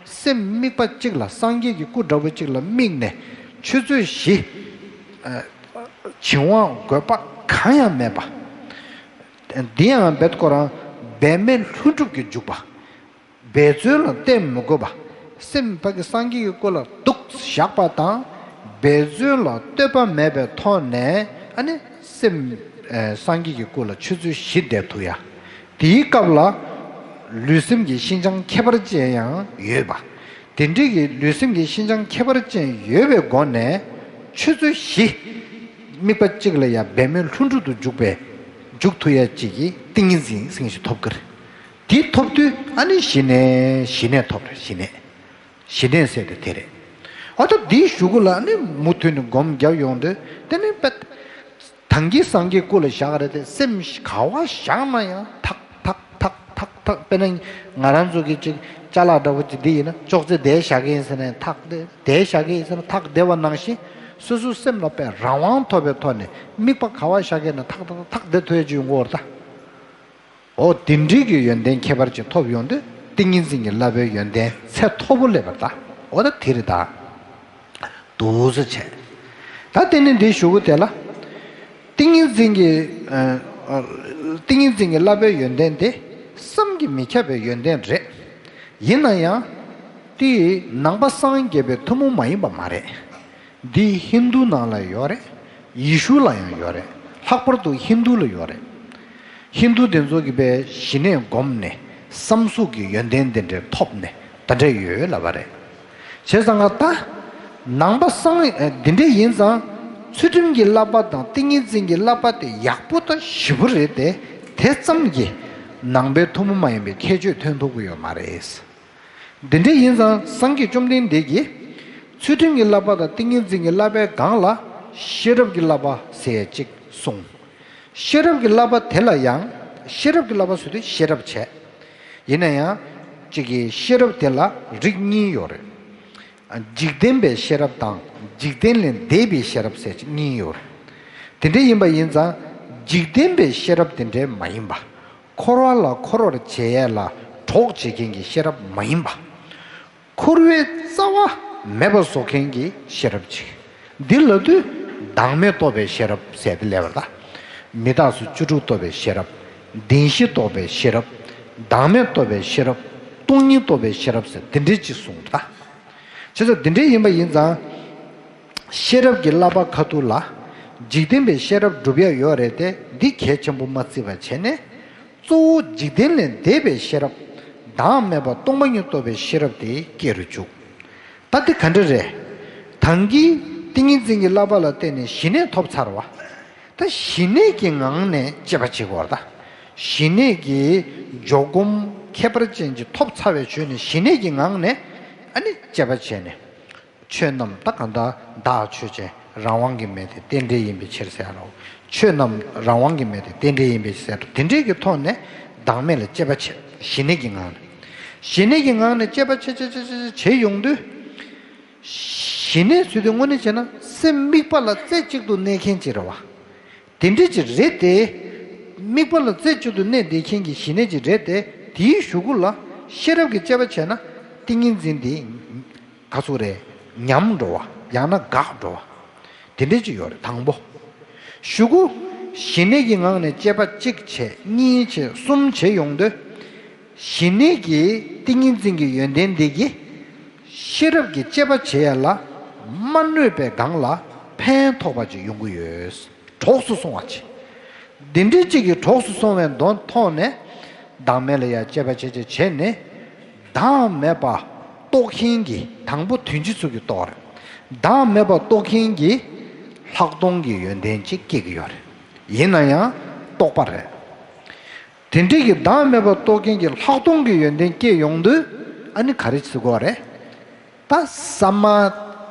སེམས་དམིགས་པ་གཅིག་ལ་སངས་རྒྱས་ཀྱི་སྐུ་འདྲ་བོ་གཅིག་ལ་དམིགས་ནས་ཆུ་ཚོད་བཞི་བྱིང་བ་རྒོད་པ་གང་ཡང་མེད་པ། འདི་ཡང་རྦད་ཁོ་རང་འབད་མེད་ལྷུན་གྲུབ་ཀྱི་འཇུག་པ། འབད་བརྩོན་ལ་བརྟེན་མི་དགོས་པ། སེམས་ཕ་གི་སངས་རྒྱས་ཀྱི་སྐུ་ལ་འདུག་བཞག་པ་དང་། འབད་བརྩོན་ལ་ལྟོས་པ་མེད་པའི་ཐོག་ནས་ཨ་ནི་སེམས་ཨེ་སངས་རྒྱས་ཀྱི་སྐུ་ལ་ཆུ་ཚོད་བཞི་བསྡད་ཐུབ་ཡ། དེའི་སྐབས་ལ་ལུས་སེམས་ཀྱི་ཤིན་སྦྱངས་ཁྱད་པར་ཅན་ཡང་ཡོད་པ། དེ་འདྲའི་གི་ལུས་སེམས་ཀྱི་ཤིན་སྦྱངས་ཁྱད་པར་ཅན་ཡོད་པའི་སྒོ་ནས་ཆུ་ཚོད་བཞི་དམིགས་པ་གཅིག་ལ་ཡ་འབད་མེད་ལྷུན་གྲུབ་ཏུ་འཇུག་པའི་འཇུག་ཐུབ་ཡ་གཅིག་གི་ཏིང་ངེ་འཛིན་ཟེར་མཁན་ཞིག་ཐོབ་ཀྱི་རེད། དེ་ཐོབ་དུས་ཨ་ནི་ཞི་གནས་ཞི་གནས་ཐོབ་རེད། ཞི་གནས་ཞི་གནས་ཟེར་དེ་དེ་རེད། ཨ་ད་འདིའི་གཞུག་གུ་ལ་ཨ་ནི་མུ་མཐུད་ནས་སྒོམ་རྒྱབ་ཡོང་དུས་དེ་ནི་པད་ད་གིན་སངས་རྒྱས་སྐུ་ལ་བཞག་རེད་དེ་སེམས་ག་བ་བཞག་ན་ཡང་ཐག་ཐག་ཐག་ཐག་ཐག་དཔེར་ན་ང་རང་ཚོ་གི་ཅིག་ཅ་ལག་འདྲ་བོ་ཅིག་འདི་ཡིན་ན་ཅོག་ཙེ་དེ་བཞག་གི་ཡིན་ཟེར་ནས་ཐག་དེ་དེ་བཞག་གི་ཡིན་ཟེར་ན་ཐག་བདེ་བ་ནང་བཞིན་སོ་སོའི་སེམས་ལ་དཔེ་རང་དབང་ཐོབ་པའི་ཐོག་ནས་དམིགས་པ་ག་བ་བཞག་གི་ཡིན་ན་ཐག་ཐག་ཐག་བདེ་ཐུབ་ཡ་ཅིག་ཡོང་གི་ཡོད་རེད་ད། འོ་དེ་འདྲའི་གི་ཡོན་ཏན་ཁྱད་པར་ཅན་ཐོབ་ཡོང་དུས་ཏིང་ངེ་འཛིན་གྱི་བསླབ་པའི་ཡོན་ཏན་ཚད་མཐོ་པོ་སླེབས་པ་རེད་ད། འོ་ད་དེ་རེད་ད། འདུག་སེ་བྱས། ད་དེ་ནི་འདིའི་གཞུག་གུ་དེ་ལ། ཏིང་ངེ་འཛིན་གྱི། ཨ། ཨ། ཏིང་ངེ་འཛིན་གྱི་བསླབ་པའི་ཡོན་ཏན་དེ་བསམ་གྱིས་མི་ཁྱབ་པའི་ཡོན་ཏན་རེད། ཡིན་ན་ཡང་། དེ་ནང་པ་སངས་རྒྱས་པའི་ཐུན་མོང་མ་ཡིན་པ་མ་རེད། འདི་ཧིན་རྡུ་ནང་ལ་ཡོད་རེད། ཡེ་ཤུ་ལ་ཡང་ཡོད་རེད། ལྷག་པར་དུ་ཧིན་རྡུ་ལ་ཡོད་རེད། ཧིན་རྡུ་དེ་ཚོ་གིས་པའི་ཞི་གནས་བསྒོམས་ནས་བསམ་གཟུགས་ཀྱི་ཡོན་ཏན་དེ་འདྲ་ཐོབ་ནས་ད་འདྲ་ཡོད་ལབ་པ་རེད། བྱས་ཙང་ང་ད་ནང་པ་སངས་ཨ་འདི་འདྲ་ཡིན་ཙང་ཚུལ་ཁྲིམས་ཀྱི་བསླབ་པ་དང་ཏིང་ངེ་འཛིན་གྱི་བསླབ་པ་དེ་ཡག་པོ་དང་ཞེ་པོ་རེད་དེ་དེ་ཙམ་གྱིས་ནང་པའི་ཐུན་མོང་མ་ཡིན་པའི་ཁྱད་ཆོས་ཐོན་ཐུབ་ཀྱི་ཡོད་མ་རེད། འདི་འདྲ་ཡིན་ཙང་སངས་རྒྱས་བཅོམ་ལྡན་འདས་ཀྱིས་ཚུལ་ཁྲིམས་ཀྱི་བསླབ་པ་དང་ཏིང་ངེ་འཛིན་གྱི་བསླབ་པའི་སྒང་ལ་ཤེས་རབ་ཀྱི་བསླབ་པ་ཟེར་ཅིག་གསུངས། ཤེས་རབ་ཀྱི་བསླབ་པ་དེ་ལ་ཡང་ཤེས་རབ་ཀྱི་བསླབ་པ་ཟེར་དུས་ཤེས་རབ་བྱས། ཡིན་ན་ཡང་ཅིག་གིས་ཤེས་རབ་དེ་ལ་རིགས་གཉིས་ཡོད་རེད། འཇིག་རྟེན་པའི་ཤེས་རབ་དང་འཇིག་རྟེན་ལས་འདས་པའི་ཤེས་རབ་ཟེར་ཅིག་གཉིས་ཡོད་རེད། དེ་འདྲ་ཡིན་པ་ཡིན་ཙང་འཇིག་རྟེན་པའི་ཤེས་རབ་དེ་འདྲ་མ་ཡིན་པ། འཁོར་བ་ལ་འཁོར་བར་བྱེད་ཡས་ལ་གྲོགས་བྱེད་མཁན་གྱི་ཤེས་རབ་མ་ཡིན་པ། འཁོར་བའི་རྩ་བ་མེད་པ་བཟོ་མཁན་གྱི་ཤེས་རབ་ཅིག་འདི་ལབ་དུས་བདག་མེད་རྟོགས་པའི་ཤེས་རབ་ཟེར་ཏེ་ལབ་པ་ད། མི་རྟག་སོགས་བཅུ་དྲུག་རྟོགས་པའི་ཤེས་རབ། བདེན་བཞི་རྟོགས་པའི་ཤེས་རབ། བདག་མེད་རྟོགས་པའི་ཤེས་རབ། སྟོང་ཉིད་རྟོགས་པའི་ཤེས་རབ་ཟེར་དེ་འདྲའི་ཅིག་གསུངས་ད། བྱས་ཙང་དེ་འདྲའི་ཡིན་པ་ཡིན་ཙང་། ཤེས་རབ་ཀྱི་བསླབ་པ་ཁ་ཐུག་ལ། འཇིག་རྟེན་པའི་ཤེས་རབ་སྒྲུབ་ཡ་ཡོད་རེད་དེ་འདི་གལ་ཆེན་པོ་མ་བརྩི་བ་བྱས་ནས། གཙོ་བོ་འཇིག་རྟེན་ལས་འདས་པའི་ཤེས་རབ། བདག་མེད་པ་སྟོང་པ་ཉིད་རྟོགས་པའི་ཤེས་རབ་དེ་སྐྱེ་རུ་འཇུག་ད་དེ་ག་འདྲ་རེད། ད་གིན་ཏིང་ངེ་འཛིན་གྱི་བསླབ་པ་ལ་བརྟེན་ནས་ཞི་གནས་ཐོབ་ཚར་བ། ད་ཞི་གནས་ཀྱི་ངང་ནས་དཔྱད་པ་བྱེད་དགོས་རེད་ད། ཞི་གནས་ཀྱི་འཇོག་སྒོམ་ཁྱད་པར་ཅན་གྱི་ཐོབ་ཚར་བའི་ཆོས་ནི་ཞི་གནས་ཀྱི་ངང་ནས་ཨ་ནི་དཔྱད་པ་བྱས་ནས། ཆོས་རྣམས་ད་གང་ལྟར་བདག་ཆོས་ཅན། རང་དབང་གི་མེད་དེ་རྟེན་འབྲེལ་ཡིན་པའི་ཕྱིར་ཟེར་རོ། ཆོས་རྣམས་རང་དབང་གི་མེད་དེ་རྟེན་འབྲེལ་ཡིན་པའི་ཕྱིར་ཟེར་རོ། དེ་འདྲའི་གི་ཐོག་ནས་བདག་མེད་ལ་དཔྱད་པ་བྱེད། ཞི་གནས་ཀྱི་ངང་ནས། ཞི་གནས་ཀྱི་ངང་ནས་དཔྱད་པ་བྱེད་བྱེད་བྱེད་བྱེད་བྱེད་ཡོང་དུས། ཞི་གནས་ཚུལ་དེ་དངོས་གནས་བྱས་ན་སེམས་དམིགས་པ་ལ་རྩེ་གཅིག་ཏུ་གནས་མཁན་ཅིག་རེད་བ། དེ་འདྲ་ཅིག་རེད་དེ། དམིགས་པ་ལ་རྩེ་གཅིག་ཏུ་གནས་བསྡད་མཁན་གྱི་ཞི་གནས་ཅིག་རེད་དེ་དེའི་གཞུག་གུ་ལ་ཤེས་རབ་ཀྱི་དཔྱད་པ་བྱས་ན་ཏིང་ངེ་འཛིན་དེ། ག་ཚོད་རེད། ཉམས་འགྲོ་བ་ཡང་ན་འགག་འགྲོ་བ། དེ་འདྲ་ཅིག་ཡོད་རེད་དང་པོ། གཞུག་གུ། ཞི་གནས་ཀྱི་ངང་ནས་དཔྱད་པ་གཅིག་བྱས་གཉིས་བྱས་གསུམ་བྱས་ཡོང་དུས། ཞི་གནས་ཀྱི་ཏིང་ངེ་འཛིན་གྱི་ཡོན་ཏན་འདི་གིས་ཤེས་རབ་ཀྱི་དཔྱད་པ་བྱེད་ཡ་ལ་མ་གནོད་པའི་སྒང་ལ་ཕན་ཐོགས་པ་ཅིག་ཡོང་གི་ཡོད། གྲོགས་སུ་སོང་བ་ཅིག་འདི་འདྲའི་གཅིག་གིས་གྲོགས་སུ་སོང་བའི་དོན་ཐོག་ནས་བདག་མེད་ལ་ཡ་དཔྱད་པ་བྱེད་བྱེད་བྱས་ནས་བདག་མེད་པ་རྟོགས་མཁན་གྱི་དང་པོ་དོན་སྤྱི་ཚུལ་གྱི་རྟོགས་རེད། བདག་མེད་པ་རྟོགས་མཁན་གྱི་ལྷག་མཐོང་གི་ཡོན་ཏན་ཅིག་སྐྱེ་གི་ཡོད་རེད། ཡིན་ན་ཡང་རྟོགས་པ་རེད། དེ་འདྲའི་གི་བདག་མེད་པ་རྟོགས་མཁན་གྱི་ལྷག་མཐོང་གི་ཡོན་ཏན་སྐྱེས་ཡོང་དུས་ཨ་ནི་ག་རེ་ཟེར་དགོས་རེད། ད་ས་མ།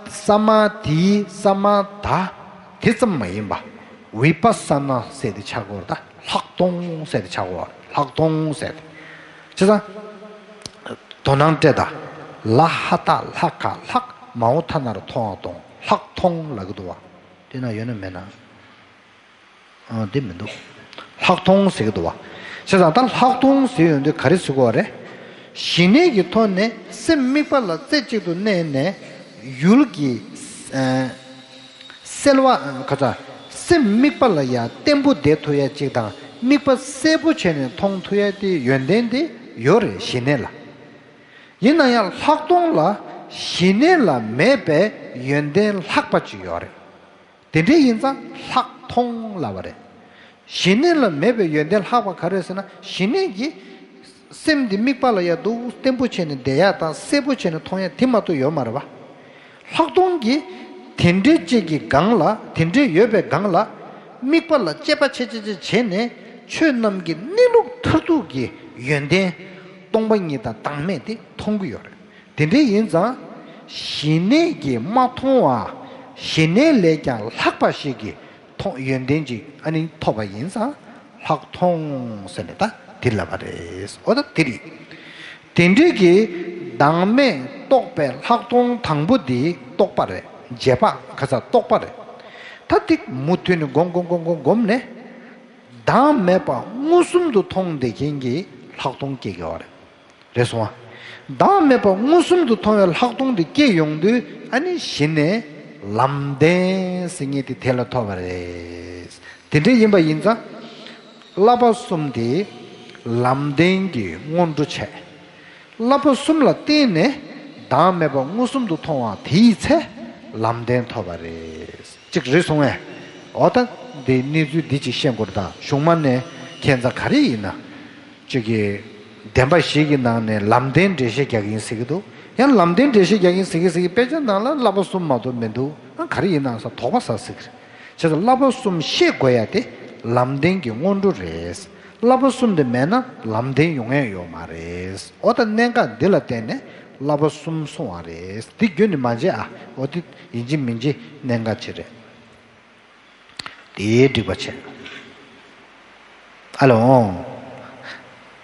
ས་མ་དྷི་ས་མ་དྷ་དེ་ཙམ་མ་ཡིན་པ། བི་པ་ས་ན་ཟེར་དེ་ཆགས་དགོས་རེད་ད་ལྷག་མཐོང་ཟེར་དེ་ཆགས་དགོས་རེད་ལྷག་མཐོང་ཟེར་དེ། བྱས་ཙང་། དོ་སྣང་སྤྲད་ད། ལ་ཧ་ཏ་ལྷ་ཁ་ལྷག་མའོ་ཐ་ན་ར་མཐོང་བ་དང་ལྷག་མཐོང་ལབ་ཀྱི་འདུག་བ། དེ་ན་ཡོད་ན་མེད་ན། ཨ་དེ་མི་འདུག་ལྷག་མཐོང་ཟེར་གྱི་འདུག་བ། བྱས་ཙང་ད་ལྷག་མཐོང་ཟེར་ཡོང་དུས་ག་རེ་ཟེར་དགོས་བ་རེད། ཞི་གནས་ཀྱི་ཐོག་ནས་སེམས་དམིགས་པ་ལ་རྩེ་གཅིག་ཏུ་གནས་ནས་ཡུལ་གྱི་ཨ་གསལ་བ་ཁ་ཚ། སེམས་དམིགས་པ་ལ་ཡང་བརྟན་པོ་བསྡད་ཐུབ་ཡ་གཅིག་དང་དམིགས་པ་གསལ་པོ་བྱས་ནས་མཐོང་ཐུབ་ཡ་དེ་ཡོན་ཏན་དེ་ཡོད་རེད་ཞི་གནས་ལ། ཡིན་ན་ཡང་ལྷག་མཐོང་ལ་ཞི་གནས་ལ་མེད་པའི་ཡོན་ཏན་ལྷག་པ་ཅིག་ཡོད་རེད། དེ་འདྲ་ཡིན་ཙང་ལྷག་མཐོང་ལབ་པ་རེད། ཞི་གནས་ལ་མེད་པའི་ཡོན་ཏན་ལྷག་པ་ག་རེ་ཟེར་ན་ཞི་གནས་ཀྱི་སེམས་འདི་དམིགས་པ་ལ་ཡ་འདུག་བརྟན་པོ་བྱས་ནས་བསྡད་ཡ་དང་གསལ་པོ་བྱས་ནས་མཐོང་ཡ་དེ་མ་གཏོགས་ཡོད་མ་རེད་བ། ལྷག་མཐོང་གི་དེ་འདྲའི་ཅིག་གི་སྒང་ལ་དེ་འདྲའི་ཡོད་པའི་སྒང་ལ་དམིགས་པ་ལ་དཔྱད་པ་ཆེ་ཆེ་ཆེ་བྱས་ནས་ཆོས་རྣམས་ཀྱི་གནས་ལུགས་མཐར་ཐུག་གི་ཡོན་ཏན་སྟོང་པ་ཉིད་དང་བདག་མེད་དེ་མཐོང་གི་ཡོད་རེད། དེ་འདྲ་ཡིན་ཙང་ཞི་གནས་ཀྱིས་མ་མཐོང་བ་ཞི་གནས་ལས་ཀྱང་ལྷག་པ་ཞིག་གི་མཐོང་ཡོན་ཏན་ཅིག་ཨ་ནི་ཐོབ་པ་ཡིན་ཙང་ལྷག་མཐོང་ཟེར་ནས་ད་དེ་ལབ་པ་རེད། འོ་ད་དེ་རེད། དེ་འདྲའི་གི་བདག་མེད་རྟོགས་པའི་ལྷག་མཐོང་དང་པོ་འདི་རྟོགས་པ་རེད། རྗེས་དཔག་ཁ་ཚ་རྟོགས་པ་རེད། ད་ཏིག་མུ་མཐུད་ནས་སྒོམ་སྒོམ་སྒོམ་སྒོམ་སྒོམ་ནས་བདག་མེད་པ་མངོན་སུམ་དུ་མཐོང་བསྡད་མཁན་གྱི་ལྷག་མཐོང་སྐྱེ་དགོས་པ་རེད། རེད་སོང་ཨ། བདག་མེད་པ་མངོན་སུམ་དུ་མཐོང་བའི་ལྷག་མཐོང་དེ་སྐྱེ་ཡོང་དུས་ཨ་ནི་གཞི་ནས་ལམ་བདེན་ཟེར་མཁན་དེ་དེ་ལ་ཐོབ་པ་རེད། དེ་འདྲ་ཡིན་པ་ཡིན་ཙང་། བསླབ་པ་གསུམ་དེ་ལམ་བདེན་གྱི་སྔོན་འགྲོ་བྱས། བསླབ་པ་གསུམ་ལ་བརྟེན་ནས་བདག་མེད་པ་མངོན་སུམ་དུ་མཐོང་བ་དེའི་ཚེ་ལམ་བདེན་ཐོབ་པ་རེད། ཅིག་རེད་སོང་ངས། འོ་ད་འདི་གནས་ཚུལ་འདི་ཅིག་ཤེས་དགོས་རེད་ད། གཞུང་མ་ནས་ཁྱད་མཚར་ག་རེ་ཡིན་ན། ཅིག་གི་བདེན་པ་བཞི་གི་ནང་ནས་ལམ་བདེན་འགྲེལ་བཤད་རྒྱག་གི་ཡིན་ཟེར་གི་འདུག་ཡང་ལམ་བདེན་འགྲེལ་བཤད་རྒྱག་གི་ཡིན་ཟེར་གི་ཟེར་གི་དཔེ་ཆ་ནང་ལ་བསླབ་པ་གསུམ་མ་གཏོགས་མི་འདུག་ཨ་ག་རེ་ཡིན་ནམ་ཟེར་དོགས་པ་ཟ་ཟེར་གི་རེད། བྱས་ཙང་བསླབ་པ་གསུམ་ཤེས་དགོས་ཡ་དེ་ལམ་བདེན་གྱི་སྔོན་འགྲོ་རེད། བསླབ་པ་གསུམ་དེ་མེད་ན་ལམ་བདེན་ཡོང་ཡ་ཡོད་མ་རེད། འོ་ད་གནད་འགག་འདི་ལ་བརྟེན་ནས་བསླབ་པ་གསུམ་གསུངས་པ་རེད། འདི་རྒྱུན་ནས་མ་བརྗེད་ཨ། འོ་དེ་ཡིན་གཅིག་མིན་གཅིག་གནད་འགག་ཅིག་རེད། དེའི་འགྲིག་པ་བྱས། ཨ་ལོ།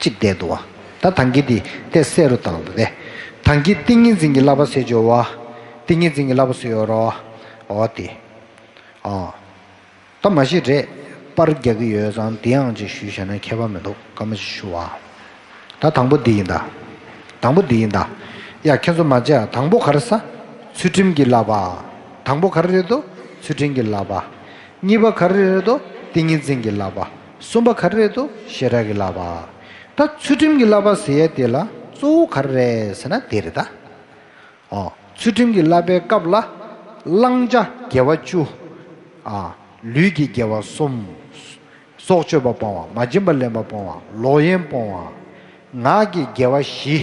གཅིག་བསྡད་འདུག་བ། ད་ཐང་གི་འདི་དེ་གསལ་རུ་བཏང་འདུག་སྟེ། ཐང་གི་ཏིང་ངེ་འཛིན་གྱི་བསླབ་པ་ཟེར་བརྗོད་བ། ཏིང་ངེ་འཛིན་གྱི་བསླབ་པ་ཟེར་ཡོད་རོ། འོ་དེ། ཨ། ད་མ་གཞི་རེད། པར་རྒྱག་གི་ཡོད་ཙང་དེའང་ཅིག་ཞུས་བྱས་ན་ཁྱད་པར་མི་འདུག་སྐར་མ་ཞིག་ཞུ་བ། ད་དང་པོ་འདི་ཡིན་ད། དང་པོ་འདི་ཡིན་ད། ཡ་ཁྱེད་ཚོ་མ་བརྗེད་ཨ། དང་པོ་ག་རེ་ཟ། ཚུལ་ཁྲིམས་ཀྱི་བསླབ་པ། དང་པོ་ག་རེ་རེད་དོ། ཚུལ་ཁྲིམས་ཀྱི་བསླབ་པ། གཉིས་པ་ག་རེ་རེད་དོ། ཏིང་ངེ་འཛིན་གྱི་བསླབ་པ། གསུམ་པ་ག་རེ་རེད་དོ། ཤེས་རབ་ཀྱི་བསླབ་པ། ད་ཚུལ་ཁྲིམས་ཀྱི་བསླབ་པ་ཟེར་ཡས་དེ་ལ་གཙོ་བོ་ག་རེ་རེད་ཟེར་ན་དེ་རེད་ད། ཨོ། ཚུལ་ཁྲིམས་ཀྱི་བསླབ་པའི་སྐབས་ལ། བླང་བྱ་དགེ་བ་བཅུ། ཨ། ལུས་ཀྱི་དགེ་བ་གསུམ། སྲོག་གཅོད་པ་སྤོང་བ། མ་བྱིན་པ་ལེན་པ་སྤོང་བ། ལོག་གཡེམ་སྤོང་བ། ངག་གི་དགེ་བ་བཞི།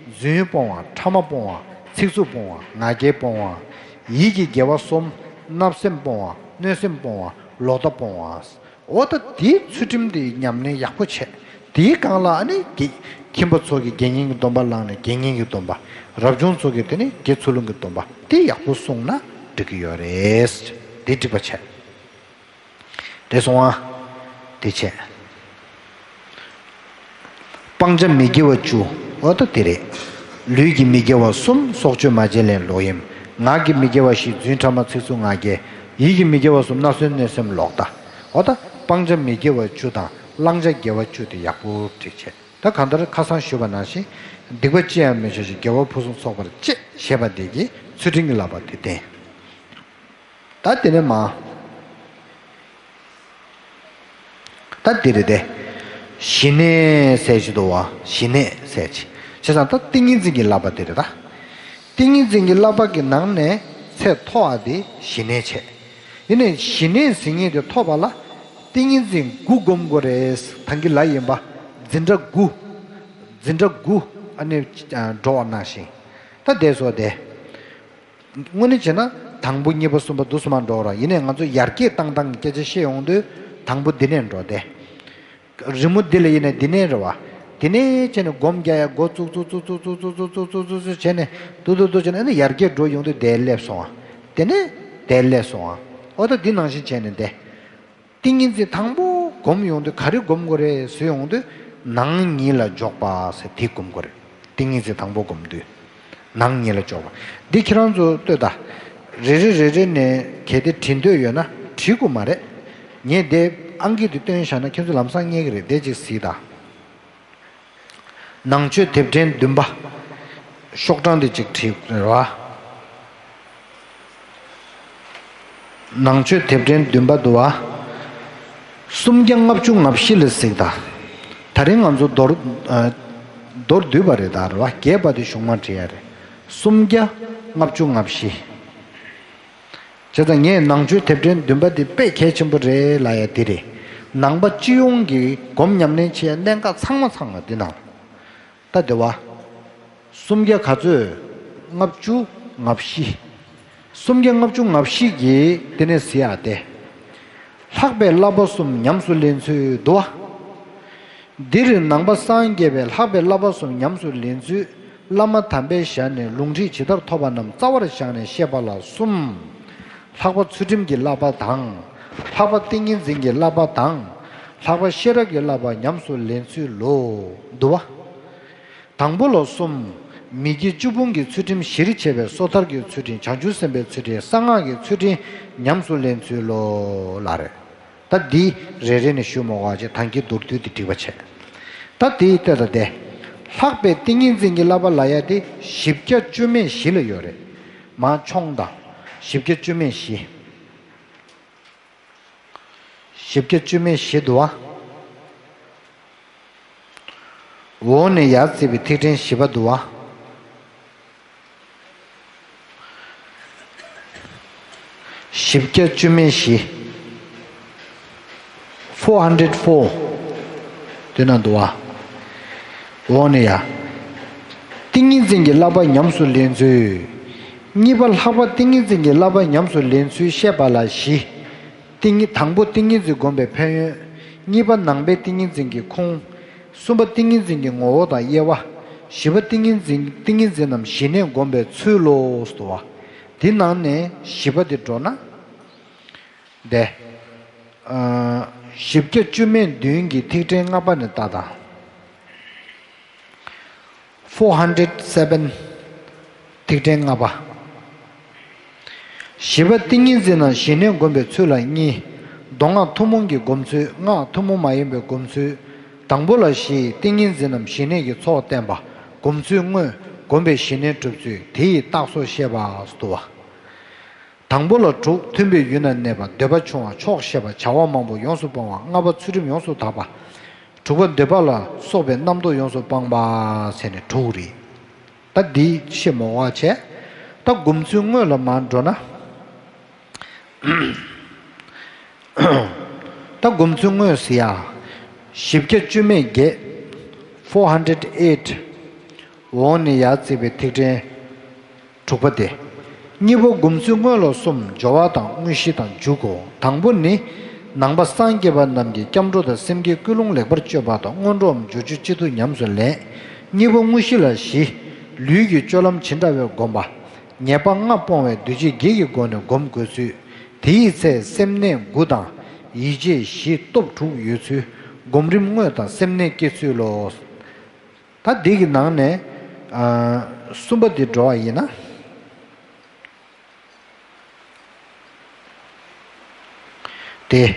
རྫུན་སྤོང་བ། ཕྲ་མ་སྤོང་བ། ཚིག་རྩུབ་སྤོང་བ། ང་རྒྱལ་སྤོང་བ། ཡིད་ཀྱི་དགེ་བ་གསུམ། བརྣབ་སེམས་སྤོང་བ། གནོད་སེམས་སྤོང་བ། ལོག་ལྟ་སྤོང་བ། འོ་ད་དེའི་ཚུལ་ཁྲིམས་དེ་ཉམས་ལེན་ཡག་པོ་བྱས། དེའི་སྒང་ལ་ཨ་ནི་དགེ་ཁྱིམ་པ་ཚོ་གི་དགེ་བསྙེན་གྱི་སྡོམ་པ་བླངས་ནས་དགེ་བསྙེན་གྱི་སྡོམ་པ། རབ་བྱུང་ཚོ་གི་དེ་ནི་དགེ་ཚུལ་སློང་གི་སྡོམ་པ་དེ་ཡག་པོ་བསྲུངས་ན་འགྲིག་གི་ཡོད་རེད། དེ་འགྲིག་པ་བྱས། རེད་སོང་ཨ། དེ་བྱས། སྤང་བྱ་མི་དགེ་བ་བཅུ། འོ་ད་དེ་རེད། ལུས་ཀྱི་མི་དགེ་བ་གསུམ། སྲོག་གཅོད། མ་བྱིན་ལེན། ལོག་གཡེམ། ངག་གི་མི་དགེ་བ་བཞི། རྫུན། ཕྲ་མ། ཚིག་རྩུབ། ང་རྒྱལ། ཡིད་ཀྱི་མི་དགེ་བ་གསུམ། བརྣབ་སེམས། གནོད་སེམས། ལོག་ལྟ། འོ་ད་སྤང་བྱ་མི་དགེ་བ་བཅུ་དང་བླང་བྱ་དགེ་བ་བཅུ་དེ་ཡག་པོ་འགྲིག་བྱས། ད་གང་ལྟར་ཁ་སང་ཞུས་པ་ནང་བཞིན་སྡིག་པ་ཅི་ཡང་མི་བྱ་ཞིང་། དགེ་བ་ཕུན་སུམ་ཚོགས་པར་སྤྱད་ཞེས་པ་འདི་གིས་ཚུལ་ཁྲིམས་ཀྱི་བསླབ་པ་དེ་བསྟན། ད་དེ་ནས་མ། ད་འདི་རེད་དེ། ཞི་གནས་ཟེར་གྱི་འདུག་བ། ཞི་གནས་ཟེར་གྱི། བྱས་ཙང་ད་ཏིང་ངེ་འཛིན་གྱི་བསླབ་པ་དེ་རེད་ད། ཏིང་ངེ་འཛིན་གྱི་བསླབ་པ་གི་ནང་ནས་ཚད་མཐོ་བ་དེ་ཞི་གནས་བྱས། ཡིན་ནའི་ཞི་གནས་ཟེར་མཁན་དེ་ཐོབ་པ་ལ་ཏིང་ངེ་འཛིན་དགུ་སྒོམ་དགོས་རེད། ཐང་གི་ལ་ཡིན་པ། འཛིན་གྲྭ་དགུ། འཛིན་གྲྭ་དགུ་ཨ་ནི་འགྲོ་བ་ནང་བཞིན། ད་དེ་སོ་དེ། དངོས་གནས་བྱས་ན་དང་པོ་གཉིས་པ་གསུམ་པ་དུ་གསུམ་མ་འགྲོ་ར། ཡིན་ནའི་ང་ཚོ་ཡར་རྒྱས་བཏང་སྟངས་ཀྱི་སྐད་ཆ་བཤད་ཡོང་དུས་དང་པོ་འདི་ནས་འགྲོ་སྟེ། རི་མོ་འདི་ལ་ཡིན་ནའི་འདི་ནས་རེད་བ། འདི་ནས་བྱས་ནས་སྒོམ་རྒྱག་ཡ་འགོ་བཙུགས་བཙུགས་བྱས་ནས་དུ་དུ་དུ་བྱས་ནས་ཨ་ནི་ཡར་རྒྱས་འགྲོ་ཡོང་དུས་དེ་སླེབས་སོང་བ། དེ་ནས་དེ་སླེབས་སོང་བ། འོ་ད་འདི་ནང་བཞིན་བྱས་ནས་བསྡད། ཏིང་ངེ་འཛིན་དང་པོ་སྒོམ་ཡོང་དུས་ག་རེ་སྒོམ་དགོས་རེད་ཟེར་ཡོང་དུས་ནང་ཉིད་ལ་འཇོག་པ་ཟེར་དེ་སྒོམ་དགོས་རེད། ཏིང་ངེ་འཛིན་དང་པོ་སྒོམ་དུས། ནང་གཉིས་ལ་འཇོག་པ། འདི་ཁྱེད་རང་ཚོ་ལྟོས་དང་། རེ་རེ་རེ་རེ་ནས་གལ་ཏེ་བྲིས་འདོད་ཡོད་ན་བྲིས་དགོས་མ་རེད། ངས་དེ་ཨང་ཀི་དེ་བཏོན་བཞག་ན་ཁྱེད་ཚོ་ལམ་སང་རྙེད་ཀྱི་རེད། དེ་གཅིག་གཟིགས་དང་། ནང་ཆོས་དེབ་ཕྲེང་བདུན་པ། ཤོག་གྲངས་དེ་གཅིག་བྲིས་རེད་བ། ནང་ཆོས་དེབ་ཕྲེང་བདུན་པ་འདུག་བ། སུམ་བརྒྱ་ལྔ་བཅུ་ང་བཞི་ལ་གཟིགས་དང་། ད་རིང་ང་ཚོ་མདོར། ཨ། མདོར་བསྡུས་པ་རེད་ད་རེད་བ། རྒྱས་པ་དེ་གཞུག་མ་བྲིས་ཡ་རེད། སུམ་བརྒྱ་ལྔ་བཅུ་ང་བཞི། བྱས་ཙང་ངས་ནང་ཆོས་དེབ་ཕྲེང་བདུན་པ་འདི་དཔེ་གལ་ཆེན་པོ་རེད་ལབ་ཡ་འདི་རེད། ནང་པ་སྤྱི་ཡོངས་ཀྱི་སྒོམ་ཉམས་ལེན་བྱེད་ཡ་གནད་འགག་ཚང་མ་ཚང་བ་འདི་ནང་། ད་དེ་བ། སུམ་བརྒྱ་ག་ཚོད། ལྔ་བཅུ་ང་བཞི། སུམ་བརྒྱ་ལྔ་བཅུ་ང་བཞི་གིས་དེ་ནས་གཟིགས་ཡ་སྟེ། ལྷག་པའི་བསླབ་པ་གསུམ་ཉམས་སུ་ལེན་ཚུལ་འདུག་བ། འདིར་ནང་པ་སངས་རྒྱས་པའི་ལྷག་པའི་བསླབ་པ་གསུམ་ཉམས་སུ་ལེན་ཚུལ། བླ་མ་དམ་པས་བཞག་ནས་ལུང་ཁྲིད་ཇི་ལྟར་ཐོབ་པ་རྣམས་རྩ་བར་བཞག་ནས་བཤད་པ་ལ་གསུམ། ལྷག་པ་ཚུལ་ཁྲིམས་ཀྱི་བསླབ་པ་དང་། ལྷག་པ་ཏིང་ངེ་འཛིན་གྱི་བསླབ་པ་དང་། ལྷག་པ་ཤེས་རབ་ཀྱི་བསླབ་པ་ཉམས་སུ་ལེན་ཚུལ་ལོ། འདུག་བ། དང་པོ་ལ་གསུམ། མི་དགེ་བཅུ་སྤོང་གི་ཚུལ་ཁྲིམས་གཞིར་བྱས་པའི་སོ་ཐར་གྱི་ཚུལ་ཁྲིམས། བྱང་ཆུབ་སེམས་དཔའི་ཚུལ་ཁྲིམས། གསང་སྔགས་ཀྱི་ཚུལ་ཁྲིམས་ཉམས་སུ་ལེན་ཚུལ་ལོ་ལ་རེད། ད་འདི་རེ་རེ་ནས་ཞུ་མ་དགོས་པ་བྱས། ཐང་གི་མདོར་བསྡུས་དེ་འགྲིག་པ་བྱས། ད་དེའི་ལྟོས་དང་དེ། ལྷག་པའི་ཏིང་ངེ་འཛིན་གྱི་བསླབ་པ་ལབ་ཡ་དེ་བཞི་བརྒྱ་བཅུ་མེད་བཞི་ལ་ཡོད་རེད། མ་མཆོང་དང་། བཞི་བརྒྱ་བཅུ་མེད་བཞི། བཞི་བརྒྱ་བཅུ་མེད་བཞི་འདུག་བ། འོག་ནས་ཡར་བརྩིས་པའི་ཐིག་ཕྲེང་བཞི་པ་འདུག་བ། བཞི་བརྒྱ་བཅུ་མེད་བཞི། Four hundred four། དེ་ན་འདུག་བ། འོག་ནས་ཡར། ཏིང་ངེ་འཛིན་གྱི་བསླབ་པ་ཉམས་སུ་ལེན་ཚུལ། གཉིས་པ་ལྷག་པ་ཏིང་ངེ་འཛིན་གྱི་བསླབ་པ་ཉམས་སུ་ལེན་ཚུལ་བཤད་པ་ལ་བཞི། ཏིང་ངེ་དང་པོ་ཏིང་ངེ་འཛིན་སྒོམ་པའི་ཕན་ཡོན། གཉིས་པ་ནང་པའི་ཏིང་ངེ་འཛིན་གྱི་ཁུངས། གསུམ་པ་ཏིང་ངེ་འཛིན་གྱི་ངོ་བོ་དང་དབྱེ་བ། བཞི་པ་ཏིང་ངེ་འཛིན་ཏིང་ངེ་འཛིན་རྣམས་ཞི་གནས་སྒོམ་པའི་ཚུལ་ལོ། ཟེར་བ། དེ་ནང་ནས་བཞི་པ་དེ་འགྲོ་ན། དེ། ཨ། བཞི་བརྒྱ་བཅུ་མེད་བདུན་གྱི་ཐིག་ཕྲེང་ལྔ་པ་ནས་ལྟ་དང་། Four hundred seven། ཐིག་ཕྲེང་ལྔ་པ། བཞི་པ་ཏིང་ངེ་འཛིན་རྣམས་ཞི་གནས་སྒོམ་པའི་ཚུལ་ལ་གཉིས། མདོ་སྔགས་ཐུན་མོང་གི་སྒོམ་ཚུལ། སྔགས་ཐུན་མོང་མ་ཡིན་པའི་སྒོམ་ཚུལ། དང་པོ་ལ་བཞི། ཏིང་ངེ་འཛིན་རྣམས་ཞི་གནས་ཀྱི་ཚོགས་བསྟན་པ། སྒོམ་ཚུལ་དངོས། སྒོམ་པས་ཞི་གནས་སྒྲུབ་ཚུལ། དེ་ཡི་རྟགས་སོགས་བཤད་པ། ཟེར་བ། དང་པོ་ལ་དྲུག། མཐུན་པའི་ཡུལ་ན་གནས་པ། འདོད་པ་ཆུང་བ། ཆོག་ཤེས་པ། བྱ་བ་མང་པོ་ཡོངས་སུ་སྤང་བ། ལྔ་པ་ཚུལ་ཁྲིམས་ཡོངས་སུ་དག་པ། དྲུག་པ་འདོད་པ་ལ་སོགས་པའི་རྣམ་རྟོག་ཡོངས་སུ་སྤངས་པ། ཟེར་ནས་དྲུག་རེད། ད་འདི་བཤད་མ་དགོས་པ་བྱས། ད་སྒོམ་ཚུལ་དངོས་ལ་མར་འགྲོ་ན། ད་སྒོམ་ཚུལ་དངོས་ཟེར་ཡ། བཞི་བརྒྱ་བཅུ་མེད་བརྒྱད། Four hundred eight། འོག་ནས་ཡར་བརྩིས་པའི་ཐིག་ཕྲེང་དྲུག་པ་སྟེ། གཉིས་པ་སྒོམ་ཚུལ་དངོས་ལ་གསུམ། སྦྱོར་བ་དང་དངོས་གཞི་དང་འཇུག་གོ། དང་པོ་ནི། ནང་པ་སངས་རྒྱས་པ་རྣམས་ཀྱིས་སྐྱབས་འགྲོ་དང་སེམས་བསྐྱེད་ཀུན་སློང་ལེགས་པར་སྤྱོད་པ་དང་སྔོན་འགྲོའམ་སྦྱོར་བཅུ་སྤྱི་ཐུགས་ཉམས་སུ་ལེན། གཉིས་པ་དངོས་གཞི་ལ་བཞི། ལུས་ཀྱི་སྤྱོད་ལམ་ཇི་འདྲ་བའི་སྒོམ་པ། ཉེས་པ་ལྔ་སྤོང་བའི་འདུ་བྱེད་བརྒྱད་ཀྱི་སྒོ་ནས་སྒོམ་དགོས་ཚུལ། དེ་ཡི་ཚེ་སེམས་གནས་དགུ་དང་ཡིད་བྱེད་བཞི་སྟོབས་དྲུག་ཡོད་ཚུལ། སྒོམ་རིམ་དངོས་དང་སེམས་གནས་སྐྱེ་ཚུལ་ལོ། ད་འདི་གི་ནང་ནས། ཨ། གསུམ་པ་འདི་འགྲོ་བ་ཡིན་ན། དེ།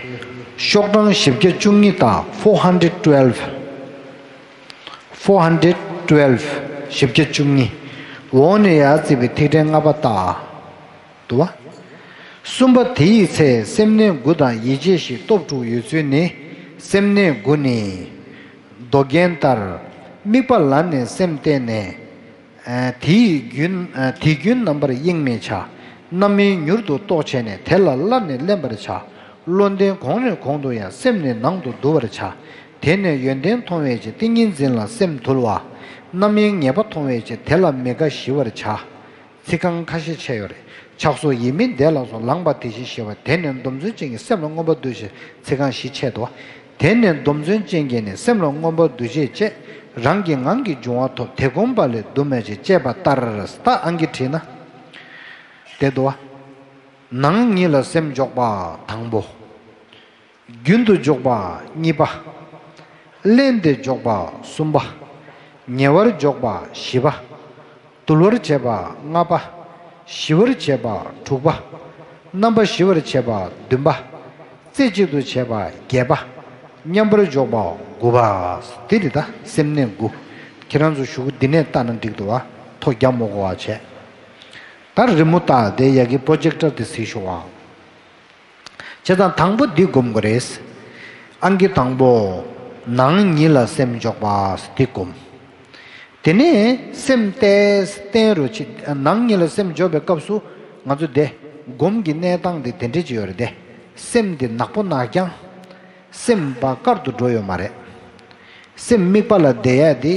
ཤོག་གྲངས་བཞི་བརྒྱ་བཅུ་གཉིས་དང་། Four hundred twelve། Four hundred twelve། བཞི་བརྒྱ་བཅུ་གཉིས། འོག་ནས་ཡར་བརྩིས་པའི་ཐིག་ཕྲེང་ལྔ་པ་ལྟ། འདུག་བ། གསུམ་པ་དེ་ཡི་ཚེ་སེམས་གནས་དགུ་དང་ཡིད་བྱེད་བཞི་སྟོབས་དྲུག་ཡོད་ཚུལ་ནི། སེམས་གནས་དགུ་ནི། མདོ་རྒྱན་ལྟར། དམིགས་པ་ལ་ནི་སེམས་གཏད་ནས། ཨ། དེ་ཡི་རྒྱུན། ཨ། དེ་རྒྱུན་རྣམ་པར་གཡེང་མི་བྱ། རྣམ་སྨིན་མྱུར་དུ་རྟོགས་བྱས་ནས། དེ་ལ་སླར་ནི་བརླན་པར་བྱ། བློ་ལྡན་གོང་ནས་གོང་དུ་ཡང་། སེམས་ནི་ནང་དུ་བསྡུ་བར་བྱ། དེ་ནས་ཡོན་ཏན་མཐོང་བའི་ཕྱིར། ཏིང་ངེ་འཛིན་ལ་སེམས་དུལ་བ། རྣམ་གཡེང་ངེས་པ་མཐོང་བའི་ཕྱིར། དེ་ལ་མི་དགའ་ཞི་བར་བྱ། ཚིག་རྐང་ཁ་ཤས་ཆད་ཡོད་རེད། ཆགས་སོགས་ཡིད་མི་བདེ་ལ་སོགས། ལངས་པ་དེ་བཞིན་ཞི་བ། དེ་ནས་སྡོམ་བརྩོན་ཅན་གྱིས། སེམས་ལ་མངོན་པར་འདུ་ཞིང་། ཚིག་རྐང་བཞི་ཆད་དོ། དེ་ནས་སྡོམ་བརྩོན་ཅན་གྱིས་ནི། སེམས་ལ་མངོན་པར་འདུ་བྱེད་བཅས། རང་གི་ངང་གིས་འབྱུང་བ་ཐོབ། དེ་བསྒོམས་པ་ལས་སྡུག་བསྔལ་ཆེ། ཅེས་པ་ལྟར། ད་ཨང་ཀི་བྲིས་ན། དེ་འདུག་བ། ནང་ཉིད་ལ་སེམས་འཇོག་པ་དང་པོ། རྒྱུན་དུ་འཇོག་པ་གཉིས་པ། བརླན་ཏེ་འཇོག་པ་གསུམ་པ། ཉེ་བར་འཇོག་པ་བཞི་པ། དུལ་བར་བྱེད་པ་ལྔ་པ། ཞི་བར་བྱེད་པ་དྲུག་པ། རྣམ་པ་ཞི་བར་བྱེད་པ་བདུན་པ། རྩེ་གཅིག་ཏུ་བྱེད་པ་བརྒྱད་པ། མཉམ་པར་འཇོག་པ་དགུ་པ། འདི་རེད་ད། སེམས་གནས་དགུ། ཁྱེད་རང་ཚོ་གཞུག་གུ་འདི་ནས་ལྟ་ན་འགྲིག་འདུག་བ། ཐོ་རྒྱག་མ་དགོས་པ་བྱས། ད་རི་མོ་ལྟ་དེ་ཡ་གི་པོ་ཇེག་ཊར་དེ་གཟིགས་ཤོག་ཨ། བྱས་ཙང་དང་པོ་འདི་སྒོམ་དགོས་རེད། ཨང་ཀི་དང་པོ། ནང་ཉིད་ལ་སེམས་འཇོག་པ་འདི་སྒོམ། དེ་ནས་སེམས་ཏོག་ཙམ་བརྟན་རུ་ཕྱིན། ནང་ཉིད་ལ་སེམས་འཇོག་པའི་སྐབས་སུ་ང་ཚོ་དེ་སྒོམ་གྱི་གནས་སྟངས་དེ་དེ་འདྲ་ཅིག་ཡོད་རེད་དེ། སེམས་དེ་ནག་པོ་ནག་རྐྱང་། སེམས་པ་དཀར་དུ་འགྲོ་ཡོད་མ་རེད། སེམས་དམིགས་པ་ལ་བསྡད་ཡ་དེ་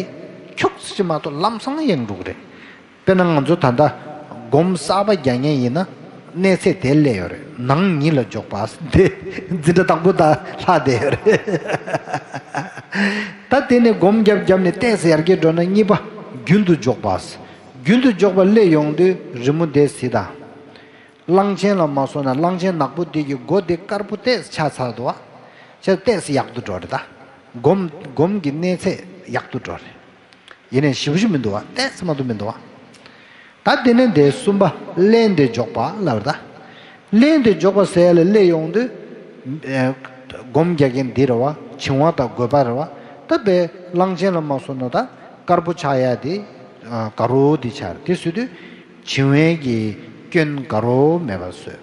ཁྱུག་ཙམ་མ་གཏོགས་ལམ་སང་ཡེངས་འགྲོ་གི་རེད། དཔེར་ན་ང་ཚོ་ད་ལྟ་སྒོམ་གསར་པ་རྒྱག་མཁན་ཡིན་ན་གནས་ཚད་དེ་སླེབས་ཡོད་རེད། ནང་ཉིད་ལ་འཇོག་པ་དེ་འཛིན་གྲྭ་དང་པོ་དང་ལྷག་བསྡད་ཡོད་རེད། ད་དེ་ནས་སྒོམ་རྒྱབ་རྒྱབ་ནས་ཏོག་ཙམ་ཡར་རྒྱས་འགྲོ་ན་གཉིས་པ་རྒྱུན་དུ་འཇོག་པ། རྒྱུན་དུ་འཇོག་པ་སླེབས་ཡོང་དུས་རི་མོ་དེ་གཟིགས་དང་། གླང་ཆེན་ལ་མ་སོང་ན་གླང་ཆེན་ནག་པོ་འདི་གི་མགོ་འདི་དཀར་པོ་ཏོག་ཙམ་ཆགས་ཚར་འདུག་བ། ཆ་ཏོག་ཙམ་ཡག་ཏུ་འགྲོ་རེད་ད། སྒོམ་སྒོམ་གྱི་གནས་ཚད་ཡག་ཏུ་འགྲོ་རེད། ཡིན་ནའི་ཞེ་པོ་ཞིག་མི་འདུག་བ། ཏོག་ཙམ་མ་གཏོགས་མི་འདུག་བ། ད་དེ་ནས་འདི་གསུམ་པ་བརླན་ཏེ་འཇོག་པ་ལབ་རེད་ད། བརླན་ཏེ་འཇོག་པ་ཟེར་ཡ་ལ་སླེབས་ཡོང་དུས། ཨེ། སྒོམ་རྒྱག་མཁན་འདི་རེད་བ། བྱིང་བ་དང་རྒོད་པ་རེད་བ། ད་དཔེ་གླང་ཆེན་ལ་མ་སོང་ན་ད་དཀར་པོ་ཆགས་ཡ་དེ། ཨ། དགའ་རོ་འདི་ཆགས་རེད། དེ་བཟོས་དུས་བྱིང་བའི་གི་སྐྱོན་དགའ་རོ་མེད་པ་བཟོས།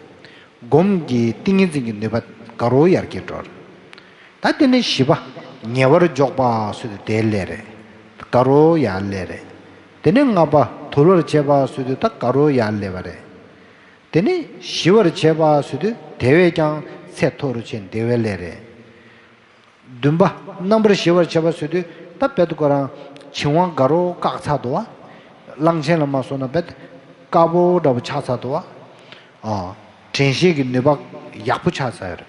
སྒོམ་གྱི་ཏིང་ངེ་འཛིན་གྱི་ནུས་པ་དགའ་རོ་ཡར་རྒྱས་འགྲོ་རེད། ད་དེ་ནས་བཞི་པ། ཉེ་བར་འཇོག་པ་ཟེར་དུས་དེ་སླེབས་རེད། དགའ་རོ་ཡར་སླེབས་རེད། དེ་ནས་ལྔ་པ། དུལ་བར་བྱེད་པ་ཟེར་དུས་ད་དགའ་རོ་ཡར་སླེབས་པ་རེད། དེ་ནས་ཞི་བར་བྱེད་པ་ཟེར་དུས་དེ་བས་ཀྱང་ཚད་མཐོ་རུ་ཕྱིན། དེ་བས་སླེབས་རེད། བདུན་པ། རྣམ་པར་ཞི་བར་བྱེད་པ་ཟེར་དུས་ད་དཔེ་དེ་ཁོ་རང་བྱིང་བ་དགའ་རོ་བཀག་ཚར་འདུག་བ། གླང་ཆེན་ལ་མ་སོང་ན་དཔེ་དཀར་པོ་འདྲ་པོ་ཆགས་ཚར་འདུག་བ། ཨ། དྲན་ཤེས་ཀྱི་ནུས་པ་ཡག་པོ་ཆགས་ཚར་ཡོད་རེད།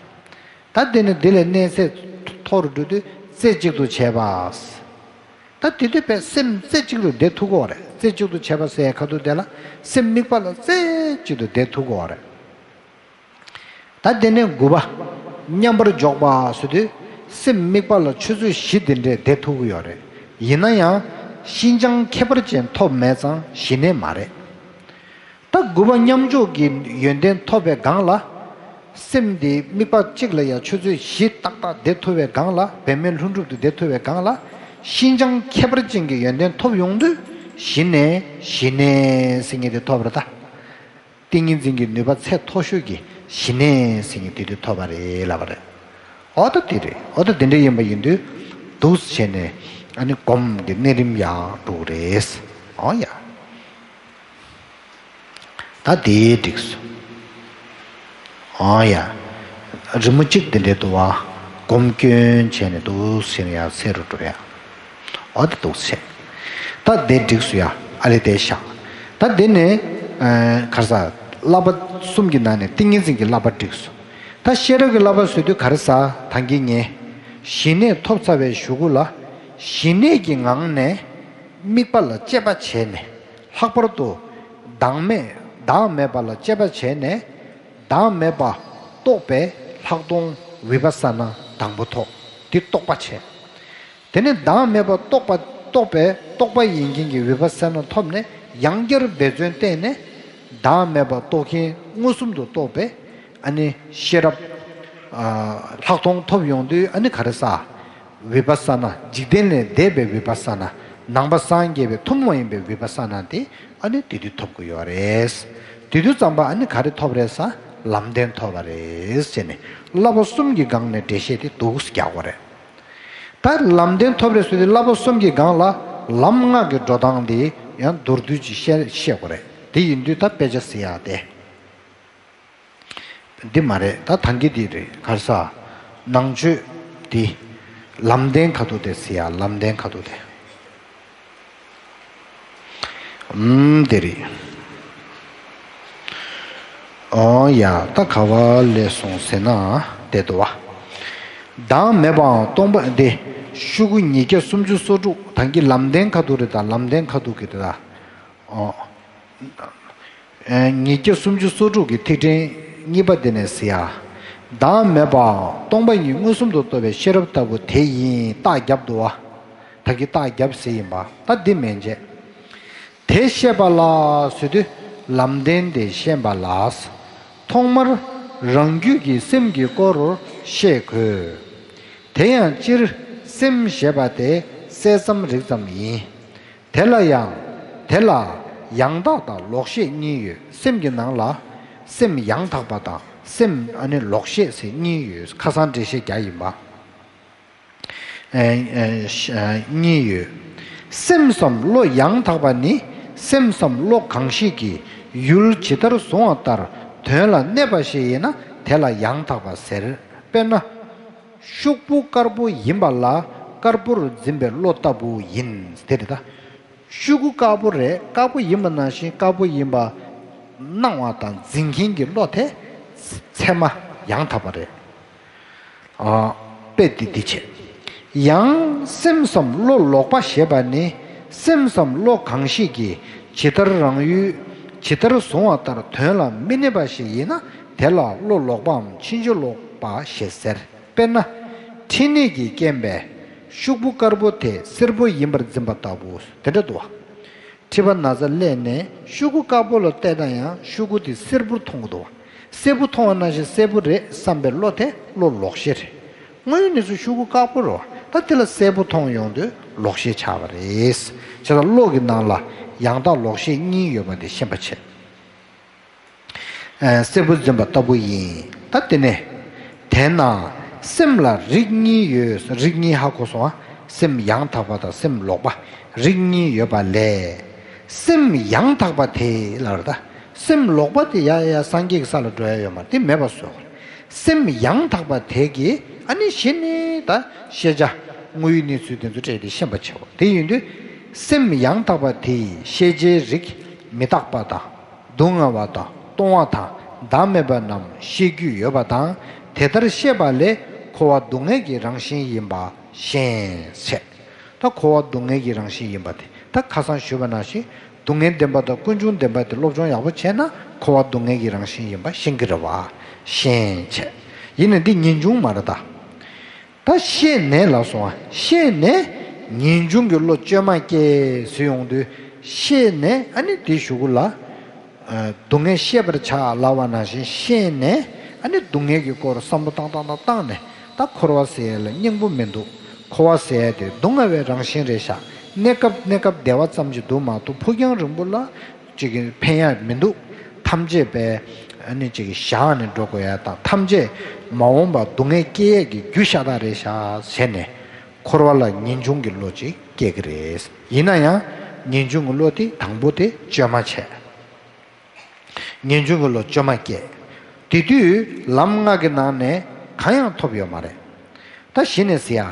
ད་དེ་ནས་དེ་ལས་གནས་ཚད་མཐོ་རུ་འགྲོ་དུས་རྩེ་གཅིག་ཏུ་བྱེད་པ། ད་དེ་དུས་དཔེ་སེམས་རྩེ་གཅིག་ཏུ་བསྡད་ཐུབ་ཀྱི་ཡོད་རེད། རྩེ་གཅིག་ཏུ་བྱེད་པ་ཟེར་ཡ་ཁ་ཐུག་དེ་ལ་སེམས་དམིགས་པ་ལ་རྩེ་གཅིག་ཏུ་བསྡད་ཐུབ་ཀྱི་ཡོད་རེད། ད་དེ་ནས་དགུ་པ། མཉམ་པར་འཇོག་པ་ཟེར་དུས་སེམས་དམིགས་པ་ལ་ཆུ་ཚོད་བཞི་དེ་འདྲས་བསྡད་ཐུབ་ཀྱི་ཡོད་རེད། ཡིན་ན་ཡང་ཤིན་སྦྱངས་ཁྱད་པར་ཅན་ཐོབ་མེད་ཙང་ཞི་གནས་མ་རེད། ད་དགུ་པ་མཉམ་འཇོག་གི་ཡོན་ཏན་ཐོབ་པའི་སྒང་ལ། སེམས་དེ་དམིགས་པ་གཅིག་ལ་ཡང་ཆུ་ཚོད་བཞི་ཏག་ཏག་བསྡད་ཐུབ་པའི་སྒང་ལ། འབད་མེད་ལྷུན་གྲུབ་ཏུ་བསྡད་ཐུབ་པའི་སྒང་ལ། ཤིན་སྦྱངས་ཁྱད་པར་ཅན་གྱི་ཡོན་ཏན་ཐོབ་ཡོང་དུས་ཞི་གནས་ཞི་གནས་ཟེར་མཁན་དེ་ཐོབ་རེད་ད། ཏིང་ངེ་འཛིན་གྱི་ནུས་པ་ཚད་མཐོ་ཤོས་ཀྱི་ཞི་གནས་ཟེར་མཁན་དེ་དུས་ཐོབ་པ་རེད་ལབ་པ་རེད། འོ་ད་དེ་རེད། འོ་ད་དེ་འདྲ་ཡིན་པ་ཡིན་དུས་འདུག་སེ་བྱས་ནས་ཨ་ནི་སྒོམ་གྱི་གནས་རིམ་ཡང་འགྲོ་གི་རེད། འོ་ཡ། ད་དེ་འགྲིག་སོང་། འོ་ཡ། རི་མོ་གཅིག་དེ་འདྲའི་འདུག་བ། སྒོམ་སྐྱོན་བྱས་ནས་འདུག་སེ་ཡང་གསལ་རུ་འགྲོ་ཡ། འོ་དེ་འདུག་སེ། ད་དེ་འགྲིག་སོང་ཡ། ཨ་ལེ་དེ་བཞག་ད་དེ་ནས། ཨ། ག་རེ་ཟ། བསླབ་པ་གསུམ་གྱི་ནང་ནས་ཏིང་ངེ་འཛིན་གྱི་བསླབ་པ་འགྲིག་སོང་། ད་ཤེས་རབ་ཀྱི་བསླབ་པ་ཟེར་དུས་ག་རེ་ཟ། ད་གིན་ངས། ཞི་གནས་ཐོབ་ཚར་བའི་གཞུག་གུ་ལ། ཞི་གནས་ཀྱི་ངང་ནས་དམིགས་པ་ལ་དཔྱད་པ་བྱས་ནས། ལྷག་པར་དུ་བདག་མེད་བདག་མེད་པ་ལ་དཔྱད་པ་བྱས་ནས། བདག་མེད་པ་རྟོགས་པའི་ལྷག་མཐོང་བི་པ་ས་ན་དང་པོ་ཐོབ། འདི་རྟོགས་པ་བྱས། དེ་ནས་བདག་མེད་པ་རྟོགས་པ་རྟོགས་པའི་རྟོགས་པ་ཡིན་མཁན་གྱི་བི་པ་ས་ན་ཐོབ་ནས། ཡང་བསྐྱར་འབད་བརྩོན་བསྟེན་ནས་བདག་མེད་པ་རྟོགས་མཁན་མངོན་སུམ་དུ་རྟོགས་པའི་ཨ་ནི་ཤེས་རབ། ཨ། ལྷག་མཐོང་ཐོབ་ཡོང་དུས་ཨ་ནི་ག་རེ་ཟ། བི་པ་ས་ན། འཇིག་རྟེན་ལས་འདས་པའི་བི་པ་ས་ན། ནང་པ་སངས་རྒྱས་པའི་ཐུན་མོང་ཡིན་པའི་བི་པ་ས་ན་དེ་ཨ་ནི་དེ་དུས་ཐོབ་ཀྱི་ཡོད་རེད། དེ་དུས་ཙམ་པ་ཨ་ནི་ག་རེ་ཐོབ་རེད་ཟ། ལམ་བདེན་ཐོབ་པ་རེད་ཟེར་ནས་བསླབ་པ་གསུམ་གྱི་སྒང་ནས་འགྲེལ་བཤད་དེ་འདུག་སེ་རྒྱག་དགོས་རེད། ད་ལམ་བདེན་ཐོབ་རེད་ཟེར་དུས་བསླབ་པ་གསུམ་གྱི་སྒང་ལ་ལམ་ལྔ་གི་འགྲོ་སྟངས་དེ་ཡང་མདོར་བསྡུས་ཀྱིས་བཤད་བཤད་དགོས་རེད། དེ་ཡིན་དུས་ད་དཔེ་ཆ་གཟིགས་ཡག་དེ། འདི་མ་རེད། ད་ཐང་གི་འདི་རེད། ག་རེ་ཟ། ནང་ཆོས་འདི། ལམ་བདེན་ཁ་ཐུག་དེ་གཟིགས་ཡག་ལམ་བདེན་ཁ་ཐུག་དེ། ཨུམ། དེ་རེད། ཨོ་ཡ། ད་ག་བ་སླེབས་སོང་ཟེར་ན། དེ་འདུག་བ། བདག་མེད་པའམ་སྟོང་པ་འདི། ཤོག་གུ་ཉིས་བརྒྱ་སུམ་ཅུ་སོ་དྲུག་ཐང་གི་ལམ་བདེན་ཁ་ཐུག་རེད། ད་ལམ་བདེན་ཁ་ཐུག་གི་རེད་ད། ཨོ། ཉིས་བརྒྱ་སུམ་ཅུ་སོ་དྲུག་གི་ཐིག་ཕྲེང་གཉིས་པ་དེ་ནས་གཟིགས་ཡ། བདག་མེད་པ་སྟོང་པ་ཉིད་མངོན་སུམ་དུ་རྟོགས་པའི་ཤེས་རབ་ལྟ་བུ་དེ་ཡིན། རྟགས་རྒྱབ་འདུག་བ། ད་གིན་རྟགས་རྒྱབ་ཟེར་ཡིན་པ། ད་འདི་མན་ཆད། དེ་ཤེས་པ་ལ་ཟེར་དུས་ལམ་བདེན་དེ་ཤེས་པ་ལ། ཐོག་མར་རང་རྒྱུད་ཀྱི་སེམས་ཀྱི་སྐོར་ཤེས་དགོས། དེ་ཡང་སྤྱིར་སེམས་ཞེས་པ་དེ་གསལ་ཙམ་རིག་ཙམ་ཡིན། དེ་ལ་ཡང་དེ་ལ་ཡང་དག་དང་ལོག་ཤེས་གཉིས་ཡོད། སེམས་ཀྱི་ནང་ལ་སེམས་ཡང་དག་པ་དང་སེམས་ཨ་ནི་ལོག་ཤེས་ཟེར་གཉིས་ཡོད། ཁ་སང་འགྲེལ་བཤད་རྒྱག་ཡིན་པ། ཨེ་ཨེ་ཤ་གཉིས་ཡོད། སེམས་སམ་བློ་ཡང་དག་པ་ནི་སེམས་སམ་བློ་གང་ཞིག་གིས་ཡུལ་ཇི་ལྟར་བཟུང་བ་ལྟར་དོན་ལ་གནས་པ་ཞིག་ཡིན་ན་དེ་ལ་ཡང་དག་པ་ཟེར། དཔེར་ན། ཤོག་བུ་དཀར་པོ་ཡིན་པ་ལ་དཀར་པོར་འཛིན་པའི་བློ་ལྟ་བུ་ཡིན། དེ་རེད་ད། ཤོག་གུ་དཀར་པོ་རེད། དཀར་པོ་ཡིན་པ་ནང་བཞིན་དཀར་པོ་ཡིན་པ་སྣང་བ་དང་འཛིན་མཁན་གྱི་བློ་དེ་ཚད་མ་ཡང་དག་པ་རེད། ཨ། དཔེ་འདི་འདི་བྱེད། ཡང་སེམས་སམ་བློ་ལོག་པ་ཞེས་པ་ནི་སེམས་སམ་བློ་གང་ཞིག་གིས་ཇི་ལྟར་རང་ཡུལ་ཇི་ལྟར་བཟུང་བ་ལྟར་དོན་ལ་མི་གནས་པ་ཞིག་ཡིན་ན་དེ་ལ་བློ་ལོག་པའམ་ཕྱིན་ཅི་ལོག་པ་ཞེས་ཟེར། དཔེར་ན། ཕྲིན་ལས་ཀྱི་རྐྱེན་པས་ཤོག་བུ་དཀར་པོ་དེ་སེར་པོ་ཡིན་པར་འཛིན་པ་ལྟ་བུ་དེ་འདྲ་འདུག་བ། མཁྲིས་པ་ན་ཚ་སླེབས་ནས་ཤོག་གུ་དཀར་པོ་ལ་བལྟས་ན་ཡང་ཤོག་གུ་དེ་སེར་པོར་མཐོང་གི་འདུག་བ། སེར་པོ་མཐོང་བ་ནང་བཞིན་སེར་པོ་རེད་བསམ་པའི་བློ་དེ་བློ་ལོག་ཤེས་རེད། དངོས་ཡོད་གནས་ཚུལ་ཤོག་གུ་དཀར་པོ་རེད་བ། ད་དེ་ལ་སེར་པོ་མཐོང་ཡོང་དུས་ལོག་ཤེས་ཆགས་པ་རེད། བྱས་ཙང་བློ་གི་ནང་ལ་ཡང་དག་ལོག་ཤེས་གཉིས་ཡོད་པ་དེ་ཤེས་པ་བྱེད། ཨ། སེར་པོ་འཛིན་པ་ལྟ་བུ་ཡིན། ད་དེ་ནས། དེས་ན་སེམས་ལ་རིགས་གཉིས་ཡོད། རིགས་གཉིས་ཧ་གོ་སོང་ཨ། སེམས་ཡང་དག་པ་དང་སེམས་ལོག་པ། རིགས་གཉིས་ཡོད་པ་ལས། སེམས་ཡང་དག་པ་དེ་ལ་རེད་ད། སེམས་ལོག་པ་དེ་ཡ་ཡ་སངས་རྒྱས་ཀྱི་ས་ལ་འགྲོ་ཡ་ཡོད་མ་རེད། དེ་མེད་པ་བཟོ་དགོས་རེད། སེམས་ཡང་དག་པ་དེ་གིས་ཨ་ནི་གཞི་ནས་ད་ཤེས་བྱ་དངོས་ཡོད་གནས་ཚུལ་དེ་ཚོ་སྤྲད་དེ་ཤེས་པ་བྱེད་དགོས། དེ་ཡིན་དུས་སེམས་ཡང་དག་པ་དེ་ཡི་ཤེས་བྱའི་རིགས་མི་རྟག་པ་དང་། སྡུག་བསྔལ་བ་དང་སྟོང་བ་དང་བདག་མེད་པ་རྣམས་ཤེས་རྒྱུ་ཡོད་པ་དང་། དེ་ལྟར་ཤེས་པ་ལས་འཁོར་བ་སྡུག་བསྔལ་གྱི་རང་བཞིན་ཡིན་པ་ཤེས་བྱས། ད་འཁོར་བ་སྡུག་བསྔལ་གྱི་རང་བཞིན་ཡིན་པ་དེ་ད་ཁ་སང་ཞུས་པ་ནང་བཞིན་སྡུག་བསྔལ་བདེན་པ་དང་ཀུན་འབྱུང་བདེན་པ་དེ་སློབ་སྦྱོང་ཡག་པོ་བྱས་ན་འཁོར་བ་སྡུག་བསྔལ་གྱི་རང་བཞིན་ཡིན་པ་ཤེས་ཀྱི་རེད་བ། ཤེས་བྱས། ཡིན་ནའི་འདི་ངེས་འབྱུང་མ་རེད་ད། ད་ཤེས་ནས་ལབ་སོང་ཨ། ཤེས་ནས་ངེས་འབྱུང་གི་བློ་བཅོས་མ་སྐྱེ་ཟེར་ཡོང་དུས། ཤེས་ནས་ཨ་ནི་དེའི་གཞུག་གུ་ལ། ཨ། སྡུག་བསྔལ་ཤེས་པར་བྱ་ལབ་པ་ནང་བཞིན་ཤེས་ནས་ཨ་ནི་སྡུག་བསྔལ་གྱི་སྐོར་བསམ་བློ་བཏང་བཏང་བཏང་བཏང་ནས་ད་འཁོར་བ་ཟེར་ཡ་ལ་སྙིང་པོ་མི་འདུག་འཁོར་བ་ཟེར་ཡ་དེ་སྡུག་བསྔལ་བའི་རང་བཞིན་རེད་ཤག་གནས་སྐབས་གནས་སྐབས་བདེ་བ་ཙམ་ཞིག་འདུག་མ་གཏོགས་ཕུགས་རྒྱང་རིང་པོ་ལ། ཅིག་གིས་ཕན་ཡག་མི་འདུག་ཐམས་ཅད་པས་ཨ་ནི་ཅིག་གིས་བཞག་ནས་འགྲོ་དགོས་ཡ་དང་ཐམས་ཅད་མ་འོངས་པ་སྡུག་བསྔལ་སྐྱེ་ཡས་ཀྱི་རྒྱུ་ཤ་སྟག་རེད་ཤག་ཟེར་ནས་འཁོར་བ་ལ་ངེས་འབྱུང་གི་བློ་ཅིག་སྐྱེ་གི་རེད། ཡིན་ན་ཡང་ངེས་འབྱུང་གི་བློ་དེ་དང་པོ་དེ་བཅོས་མ་བྱས། ངེས་འབྱུང་གི་བློ་བཅོས་མ་སྐྱེས། དེ་དུས་ལམ་ལྔ་གི་ནང་ནས་གང་ཡང་ཐོབ་ཡོད་མ་རེད། ད་གཞི་ནས་ཟེར་ཡ།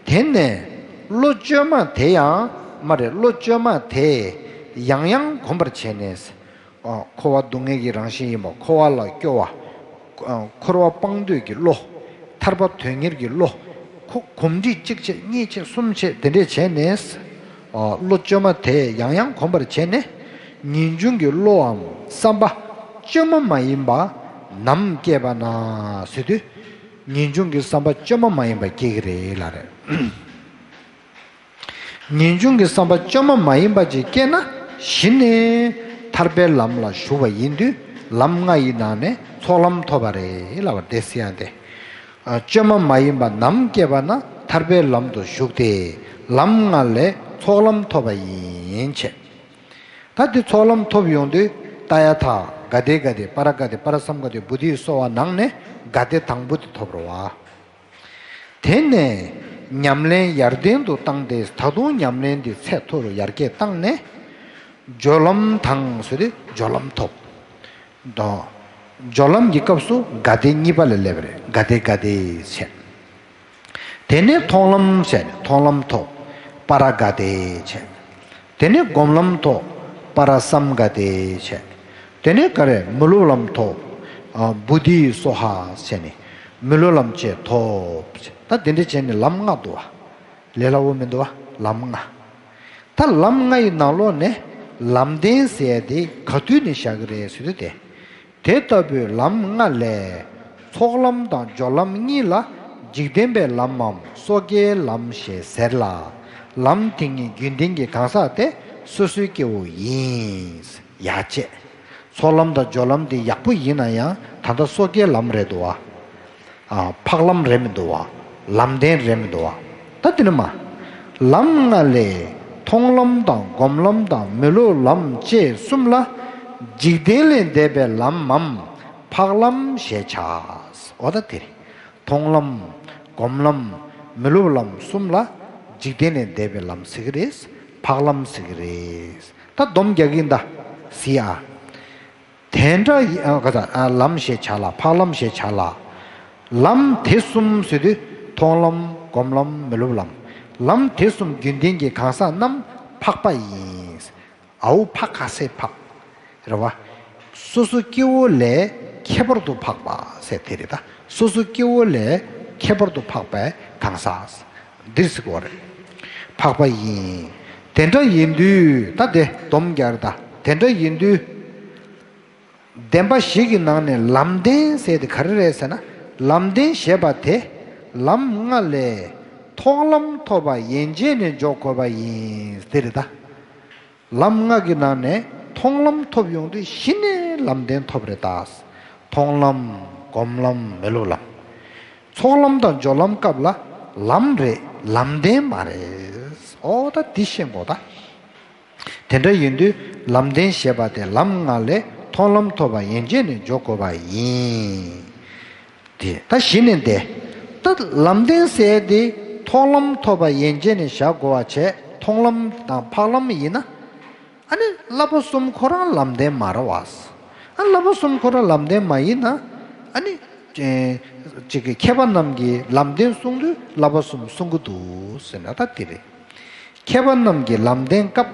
དེ་ནས་བློ་བཅོས་མ་དེ་ཡང་མ་རེད། བློ་བཅོས་མ་དེ་ཡང་ཡང་གོམས་པར་བྱས་ནས། ཨ། འཁོར་བ་སྡུག་བསྔལ་གྱི་རང་བཞིན་ཡིན་པ། འཁོར་བ་ལ་སྐྱོ་བ། ཨ། འཁོར་བ་སྤང་འདོད་ཀྱི་བློ། ཐར་པ་དོན་གཉེར་གྱི་བློ། ཁོ་གོམས་འདྲིས་གཅིག་བྱས་གཉིས་བྱས་གསུམ་བྱས་དེ་འདྲས་བྱས་ནས། ཨ། བློ་བཅོས་མ་དེ་ཡང་ཡང་གོམས་པར་བྱས་ནས། ངེས་འབྱུང་གི་བློའམ་བསམ་པ་བཅོས་མ་མ་ཡིན་པ་ནམ་སྐྱེས་པ་ན་ཟེར་དུས། ངེས་འབྱུང་གི་བསམ་པ་བཅོས་མ་མ་ཡིན་པ་སྐྱེ་གི་རེད་ལབ་རེད། ངེས་འབྱུང་གི་བསམ་པ་བཅོས་མ་མ་ཡིན་པ་ཅིག་སྐྱེས་ན་གཞི་ནས་ཐར་པའི་ལམ་ལ་ཞུགས་པ་ཡིན་དུས་ལམ་ལྔ་ཡི་ནང་ནས་ཚོགས་ལམ་ཐོབ་པ་རེད་ལབ་པ་དེ་ཟེར་ཡ་དེ། ཨ། བཅོས་མ་མ་ཡིན་པ་ནམ་སྐྱེས་པ་ན་ཐར་པའི་ལམ་དུ་ཞུགས་ཏེ་ལམ་ལྔ་ལས་ཚོགས་ལམ་ཐོབ་པ་ཡིན་བྱས། ད་དེ་ཚོགས་ལམ་ཐོབ་ཡོང་དུས་ཏདྱ་ཐཱ་ག་ཏེ་ག་ཏེ་པ་ར་ག་ཏེ་པ་ར་སཾ་ག་ཏེ་བོ་དྷི་སྭཱ་ཧཱ་ནང་ནས་ག་ཏེ་དང་པོ་དེ་ཐོབ་རེད་བ། དེ་ནས་ཉམས་ལེན་ཡར་ལྡན་དུ་བཏང་སྟེ་ད་དུང་ཉམས་ལེན་འདི་ཚད་མཐོ་རུ་ཡར་རྒྱས་བཏང་ནས་སྦྱོར་ལམ་དང་ཟེར་ཏེ་སྦྱོར་ལམ་ཐོབ། དང་། སྦྱོར་ལམ་གྱི་སྐབས་སུ་ག་ཏེ་གཉིས་པ་ལ་སླེབས་པ་རེད། ག་ཏེ་ག་ཏེ་བྱས། དེ་ནས་མཐོང་ལམ་བྱས་ནས་མཐོང་ལམ་ཐོབ། པ་ར་ག་ཏེ་བྱས། དེ་ནས་སྒོམ་ལམ་ཐོབ། པ་ར་སཾ་ག་ཏེ་བྱས། དེ་ནས་ག་རེ་མི་སློབ་ལམ་ཐོབ། ཨ། བོ་དྷི་སྭཱ་ཧཱ་བྱས་ནས་མི་སློབ་ལམ་བཅས་ཐོབ། ད་དེ་འདྲ་བྱས་ནས་ལམ་ལྔ་འདུག་བ། ལས་སླ་བོ་མི་འདུག་བ། ལམ་ལྔ། ད་ལམ་ལྔ་ཡི་ནང་ལོགས་ནས་ལམ་བདེན་ཟེར་ཡ་དེ་ག་དུས་ནས་བཞག་གི་རེད་ཟེར་དུས་དེ། དེ་ལྟ་བུའི་ལམ་ལྔ་ལས་ཚོགས་ལམ་དང་སྦྱོར་ལམ་གཉིས་ལ་འཇིག་རྟེན་པའི་ལམ་མམ་སོ་སྐྱེའི་ལམ་ཞེས་ཟེར་ལ། ལམ་དེ་ཉིད་རྒྱུན་ལྡན་གྱི་གང་ཟག་དེ་ སོ་སོའི་སྐྱེ་བོ་ཡིན། ཡ་བྱས། ཚོགས་ལམ་དང་སྦྱོར་ལམ་དེ་ཡག་པོ་ཡིན་ན་ཡང་ད་ལྟ་སོ་སྐྱེའི་ལམ་རེད་འདུག་བ། ཨ། འཕགས་ལམ་རེད་མི་འདུག་བ། ལམ་བདེན་རེད་མི་འདུག་བ། ད་དེ་ནི་མ། ལམ་ལྔ་ལས་མཐོང་ལམ་དང་སྒོམ་ལམ་དང་མི་སློབ་ལམ་བཅས་གསུམ་ལ། འཇིག་རྟེན་ལས་འདས་པའི་ལམ་མམ་འཕགས་ལམ་ཞེས་བྱ། འོ་ད་དེ་རེད། མཐོང་ལམ། སྒོམ་ལམ། མི་སློབ་ལམ་གསུམ་ལ་འཇིག་རྟེན་ལས་འདས་པའི་ལམ་ཟེར་གི་རེད། འཕགས་ལམ་ཟེར་གི་རེད། ད་སྡོམ་རྒྱག་གིན་ད། ཟེར་ཡ། དེ་འདྲ་ཡི་ཨ་ག་ས་ཨ་ལམ་ཞེས་བྱ་ལ་འཕགས་ལམ་ཞེས་བྱ་ལ། ལམ་དེ་གསུམ་ཟེར་དུས་མཐོང་ལམ་སྒོམ་ལམ་མི་སློབ་ལམ། ལམ་དེ་གསུམ་རྒྱུན་ལྡན་གྱི་གང་ཟག་རྣམས་འཕགས་པ་ཡིན། ཨའུ་འཕགས་ག་སེ་འཕགས། རེད་བ། སོ་སོ་སྐྱེ་བོ་ལས་ཁྱད་པར་དུ་འཕགས་པ་ཟེར་དེ་རེད་ད། སོ་སོ་སྐྱེ་བོ་ལས་ཁྱད་པར་དུ་འཕགས་པའི་གང་ཟག་འདིར་ཟེར་གོ་རེད། འཕགས་པ་ཡིན། དེ་འདྲ་ཡིན་དུས་ད་དེ་སྡོམ་རྒྱག་རེད་ད། དེ་འདྲ་ཡིན་དུས། བདེན་པ་བཞི་གི་ནང་ནས་ལམ་བདེན་ཟེར་དེ་ག་རེ་རེད་ཟེར་ན། ལམ་བདེན་ཞེས་པ་དེ་ལམ་ལྔ་ལས་མཐོང་ལམ་ཐོབ་པ་ཡན་ཆད་ནས་འཇོག་དགོས་པ་ཡིན་དེ་རེད་ད། ལམ་ལྔ་གི་ནང་ནས་མཐོང་ལམ་ཐོབ་ཡོང་དུས་གཞི་ནས་ལམ་བདེན་ཐོབ་རེད་ད། མཐོང་ལམ། སྒོམ་ལམ། མི་སློབ་ལམ། ཚོགས་ལམ་དང་སྦྱོར་ལམ་སྐབས་ལ་ལམ་རེད། ལམ་བདེན་མ་རེད། ཨོ་ད་འདི་ཤེས་དགོས་ད། དེ་འདྲ་ཡིན་དུས་ལམ་བདེན་ཞེས་པ་དེ་ལམ་ལྔ་ལས་མཐོང་ལམ་ཐོབ་པ་ཡན་ཆད་ནས་འཇོག་དགོས་པ་ཡིན། དེ་ད་གཞི་ནས་འདས། ད་ལམ་བདེན་ཟེར་དེ་མཐོང་ལམ་ཐོབ་པ་ཡན་ཆད་ནས་བཞག་དགོས་པ་བྱས། མཐོང་ལམ་དང་འཕགས་ལམ་ཡིན་ན། ཨ་ནི་བསླབ་པ་གསུམ་ཁོ་རང་ལམ་བདེན་མ་རེད་བ། ཨ་བསླབ་པ་གསུམ་ཁོ་རང་ལམ་བདེན་མ་ཡིན་ན། ཨ་ནི། ཅིག་གི་མཁས་པ་རྣམས་ཀྱིས་ལམ་བདེན་གསུང་དུས་བསླབ་པ་གསུམ་གསུང་གི་འདུག་ཟེར་ན་ད་དེ་རེད། མཁས་པ་རྣམས་ཀྱིས་ལམ་བདེན་སྐབས།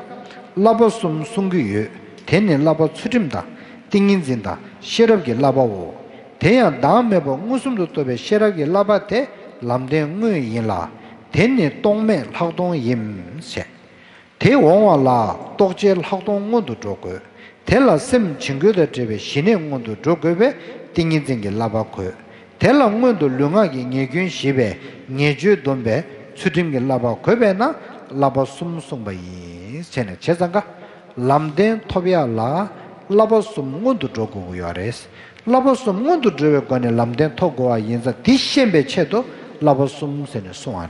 བསླབ་པ་གསུམ་གསུང་གི་ཡོད། དེ་ནི་བསླབ་པ་ཚུལ་ཁྲིམས་དང་ཏིང་ངེ་འཛིན་དང་ཤེས་རབ་ཀྱི་བསླབ་པའོ། དེ་ཡང་བདག་མེད་པ་མངོན་སུམ་དུ་རྟོགས་པའི་ཤེས་རབ་ཀྱི་བསླབ་པ་དེ་ལམ་བདེན་དངོས་ཡིན་ལ། དེ་ནི་རྟོག་མེད་ལྷག་མཐོང་ཡིན་ཞེས། དེ་འོང་བ་ལ་རྟོགས་བྱའི་ལྷག་མཐོང་སྔོན་དུ་འགྲོ་དགོས། དེ་ལ་སེམས་བྱིང་རྒོད་དང་བྲལ་བའི་ཞི་གནས་སྔོན་དུ་འགྲོ་དགོས་པས་ཏིང་ངེ་འཛིན་གྱི་བསླབ་པ་དགོས། དེ་ལ་སྔོན་དུ་ལུས་ངག་གི་ཉེས་སྐྱོན་ཞི་བའི་ཉེས་སྤྱོད་སྡོམ་པའི་ཚུལ་ཁྲིམས་ཀྱི་བསླབ་པ་དགོས་པས་ན་བསླབ་པ་གསུམ་གསུངས་པ་ཡིན། བྱས་ནས་བྱས་ཙང་ཀ། ལམ་བདེན་ཐོབ་ཡག་ལ་བསླབ་པ་གསུམ་སྔོན་དུ་འགྲོ་དགོས་ཀྱི་ཡོད་རེད། བསླབ་པ་གསུམ་སྔོན་དུ་འགྲོ་བའི་སྒོ་ནས་ལམ་བདེན་ཐོབ་དགོས་པ་ཡིན་ཙང་། འདི་ཤེས་པའི་ཆེད་དུ་བསླབ་པ་གསུམ་ཟེར་ནས་གསུངས་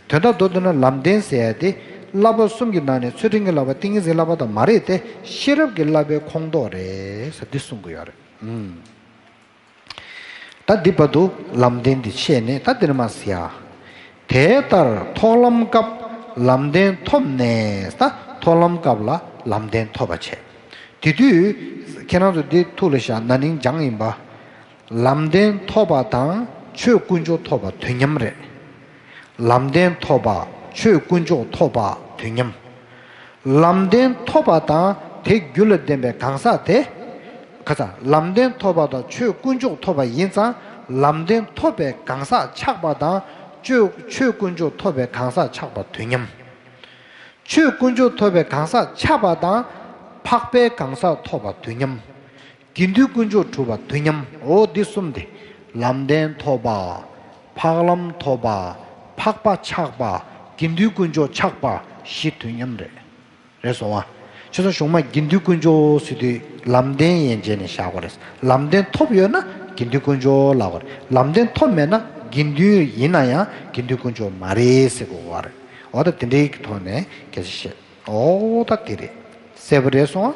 པ་རེད། དོན་དག་མདོར་བསྡུ་ན་ལམ་བདེན་ཟེར་ཡ་དེ་བསླབ་པ་གསུམ་གྱི་ནང་ནས་ཚུལ་ཁྲིམས་ཀྱི་བསླབ་པ་ཏིང་ངེ་འཛིན་བསླབ་པ་དང་མ་རེད་དེ། ཤེས་རབ་ཀྱི་བསླབ་པའི་ཁོངས་གཏོགས་རེད་ཟེར་འདི་གསུང་གི་ཡོད་རེད། ཨུམ། ད་འདི་བར་དུ་ལམ་བདེན་འདི་བཤད་ནས་ད་འདིར་མ་ཟེར་ཡ། དེ་ལྟར་མཐོང་ལམ་སྐབས་ལམ་བདེན་ཐོབ་ནས། ད་མཐོང་ལམ་སྐབས་ལ་ལམ་བདེན་ཐོབ་པ་བྱས། དེ་དུས་ཁྱེད་རང་ཚོ་འདི་ཐུགས་ལ་བཞག་ན་ནིང་སྦྱངས་ཡིན་པ། ལམ་བདེན་ཐོབ་པ་དང་ཆོས་དཀོན་མཆོག་ཐོབ་པ་དུས་མཉམ་རེད། ལམ་བདེན་ཐོབ་པ་ཆོས་དཀོན་མཆོག་ཐོབ་པ་དུས་མཉམ། ལམ་བདེན་ཐོབ་པ་དང་དེ་རྒྱུ་ལ་ལྡན་པའི་གང་ཟག་དེ། ཁ་ཚ། ལམ་བདེན་ཐོབ་པ་དང་ཆོས་དཀོན་མཆོག་ཐོབ་པ་ཡིན་ཙང་། ལམ་བདེན་ཐོབ་པའི་གང་ཟག་ཆགས་པ་དང་ཆོས་ཆོས་དཀོན་མཆོག་ཐོབ་པའི་གང་ཟག་ཆགས་པ་དུས་མཉམ། ཆོས་དཀོན་མཆོག་ཐོབ་པའི་གང་ཟག་ཆགས་པ་དང་། འཕགས་པའི་གང་ཟག་ཐོབ་པ་དུས་མཉམ། དགེ་འདུན་དཀོན་མཆོག་གྲུབ་པ་དུས་མཉམ། འོ་འདི་གསུམ་དེ། ལམ་བདེན་ཐོབ་པ། འཕགས་ལམ་ཐོབ་པ། འཕགས་པ་ཆགས་པ། དགེ་འདུན་དཀོན་མཆོག་ཆགས་པ་བཞི་དུས་མཉམ་རེད། རེད་སོང་བ། ཁྱེད་ཚོ་གཞུང་མ་དགེ་འདུན་དཀོན་མཆོག་ཟེར་དུས་ལམ་བདེན་ཡན་ཆད་ནས་བཞག་པ་རེད། ལམ་བདེན་ཐོབ་ཡོད་ན་དགེ་འདུན་དཀོན་མཆོག་ལབ་པ་རེད། ལམ་བདེན་ཐོབ་མེད་ན་དགེ་འདུན་ཡིན་ན་ཡང་དགེ་འདུན་དཀོན་མཆོག་མ་རེད་ཟེར་དགོས་པ་རེད། འོ་ད་དེ་འདྲའི་གི་ཐོག་ནས་སྐད་ཆ་བཤད། འོ་ད་དེ་རེད། གསལ་པོ་རེད་སོང་བ།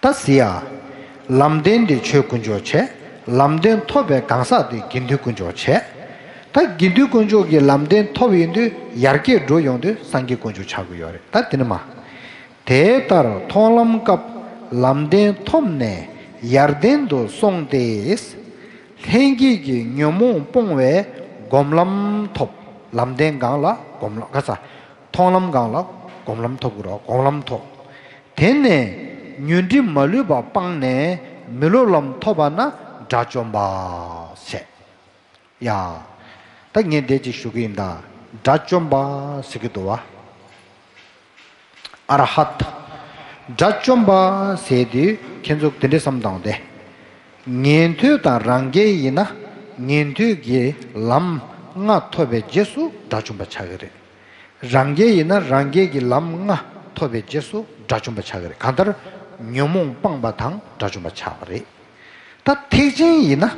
ད་ཟེར་ཡ། ལམ་བདེན་དེ་ཆོས་དཀོན་མཆོག་བྱས། ལམ་བདེན་ཐོབ་པའི་གང་ཟག་དེ་དགེ་འདུན་དཀོན་མཆོག་བྱས། ད་དགེ་འདུན་དཀོན་མཆོག་གི་ལམ་བདེན་ཐོབ་ཡིན་དུས་ཡར་རྒྱས་འགྲོ་ཡོང་དུས་སངས་རྒྱས་དཀོན་མཆོག་ཆགས་ཀྱི་ཡོད་རེད། ད་དེ་ནི་མ། དེ་ལྟར་མཐོང་ལམ་སྐབས་ལམ་བདེན་ཐོབ་ནས་ཡར་ལྡན་དུ་སོང་སྟེ། ལྷན་སྐྱེས་ཀྱི་ཉོན་མོངས་སྤོང་བའི་སྒོམ་ལམ་ཐོབ། ལམ་བདེན་སྒང་ལ་སྒོམ་ལམ་ག་ས། མཐོང་ལམ་སྒང་ལ་སྒོམ་ལམ་ཐོབ་ཀྱི་རེད། སྒོམ་ལམ་ཐོབ། དེ་ནས་ཉོན་སྒྲིབ་མ་ལུས་པ་སྤངས་ནས་མི་སློབ་ལམ་ཐོབ་པ་ན་དགྲ་བཅོམ་པ་བྱས། ཡ། ད་ངས་འདི་ཅིག་ཞུ་གི་ཡིན་ད། དགྲ་བཅོམ་པ་ཟེར་གི་འདུག་བ། ཨ་ར་ཧད། དགྲ་བཅོམ་པ་ཟེར་དུས་ཁྱེད་ཚོ་དེ་འདྲའི་བསམ་བཏང་སྟེ། ཉན་ཐོས་དང་རང་རྒྱལ་ཡིན་ན་ཉན་ཐོས་ཀྱི་ལམ་ལྔ་ཐོབ་པའི་རྗེས་སུ་དགྲ་བཅོམ་པ་ཆགས་ཀྱི་རེད། རང་རྒྱལ་ཡིན་ན་རང་རྒྱལ་གྱི་ལམ་ལྔ་ཐོབ་པའི་རྗེས་སུ་དགྲ་བཅོམ་པ་ཆགས་ཀྱི་རེད། གང་ལྟར་ཉོན་མོངས་སྤངས་པ་དང་དགྲ་བཅོམ་པ་ཆགས་པ་རེད། ད་ཐེག་ཆེན་ཡིན་ན།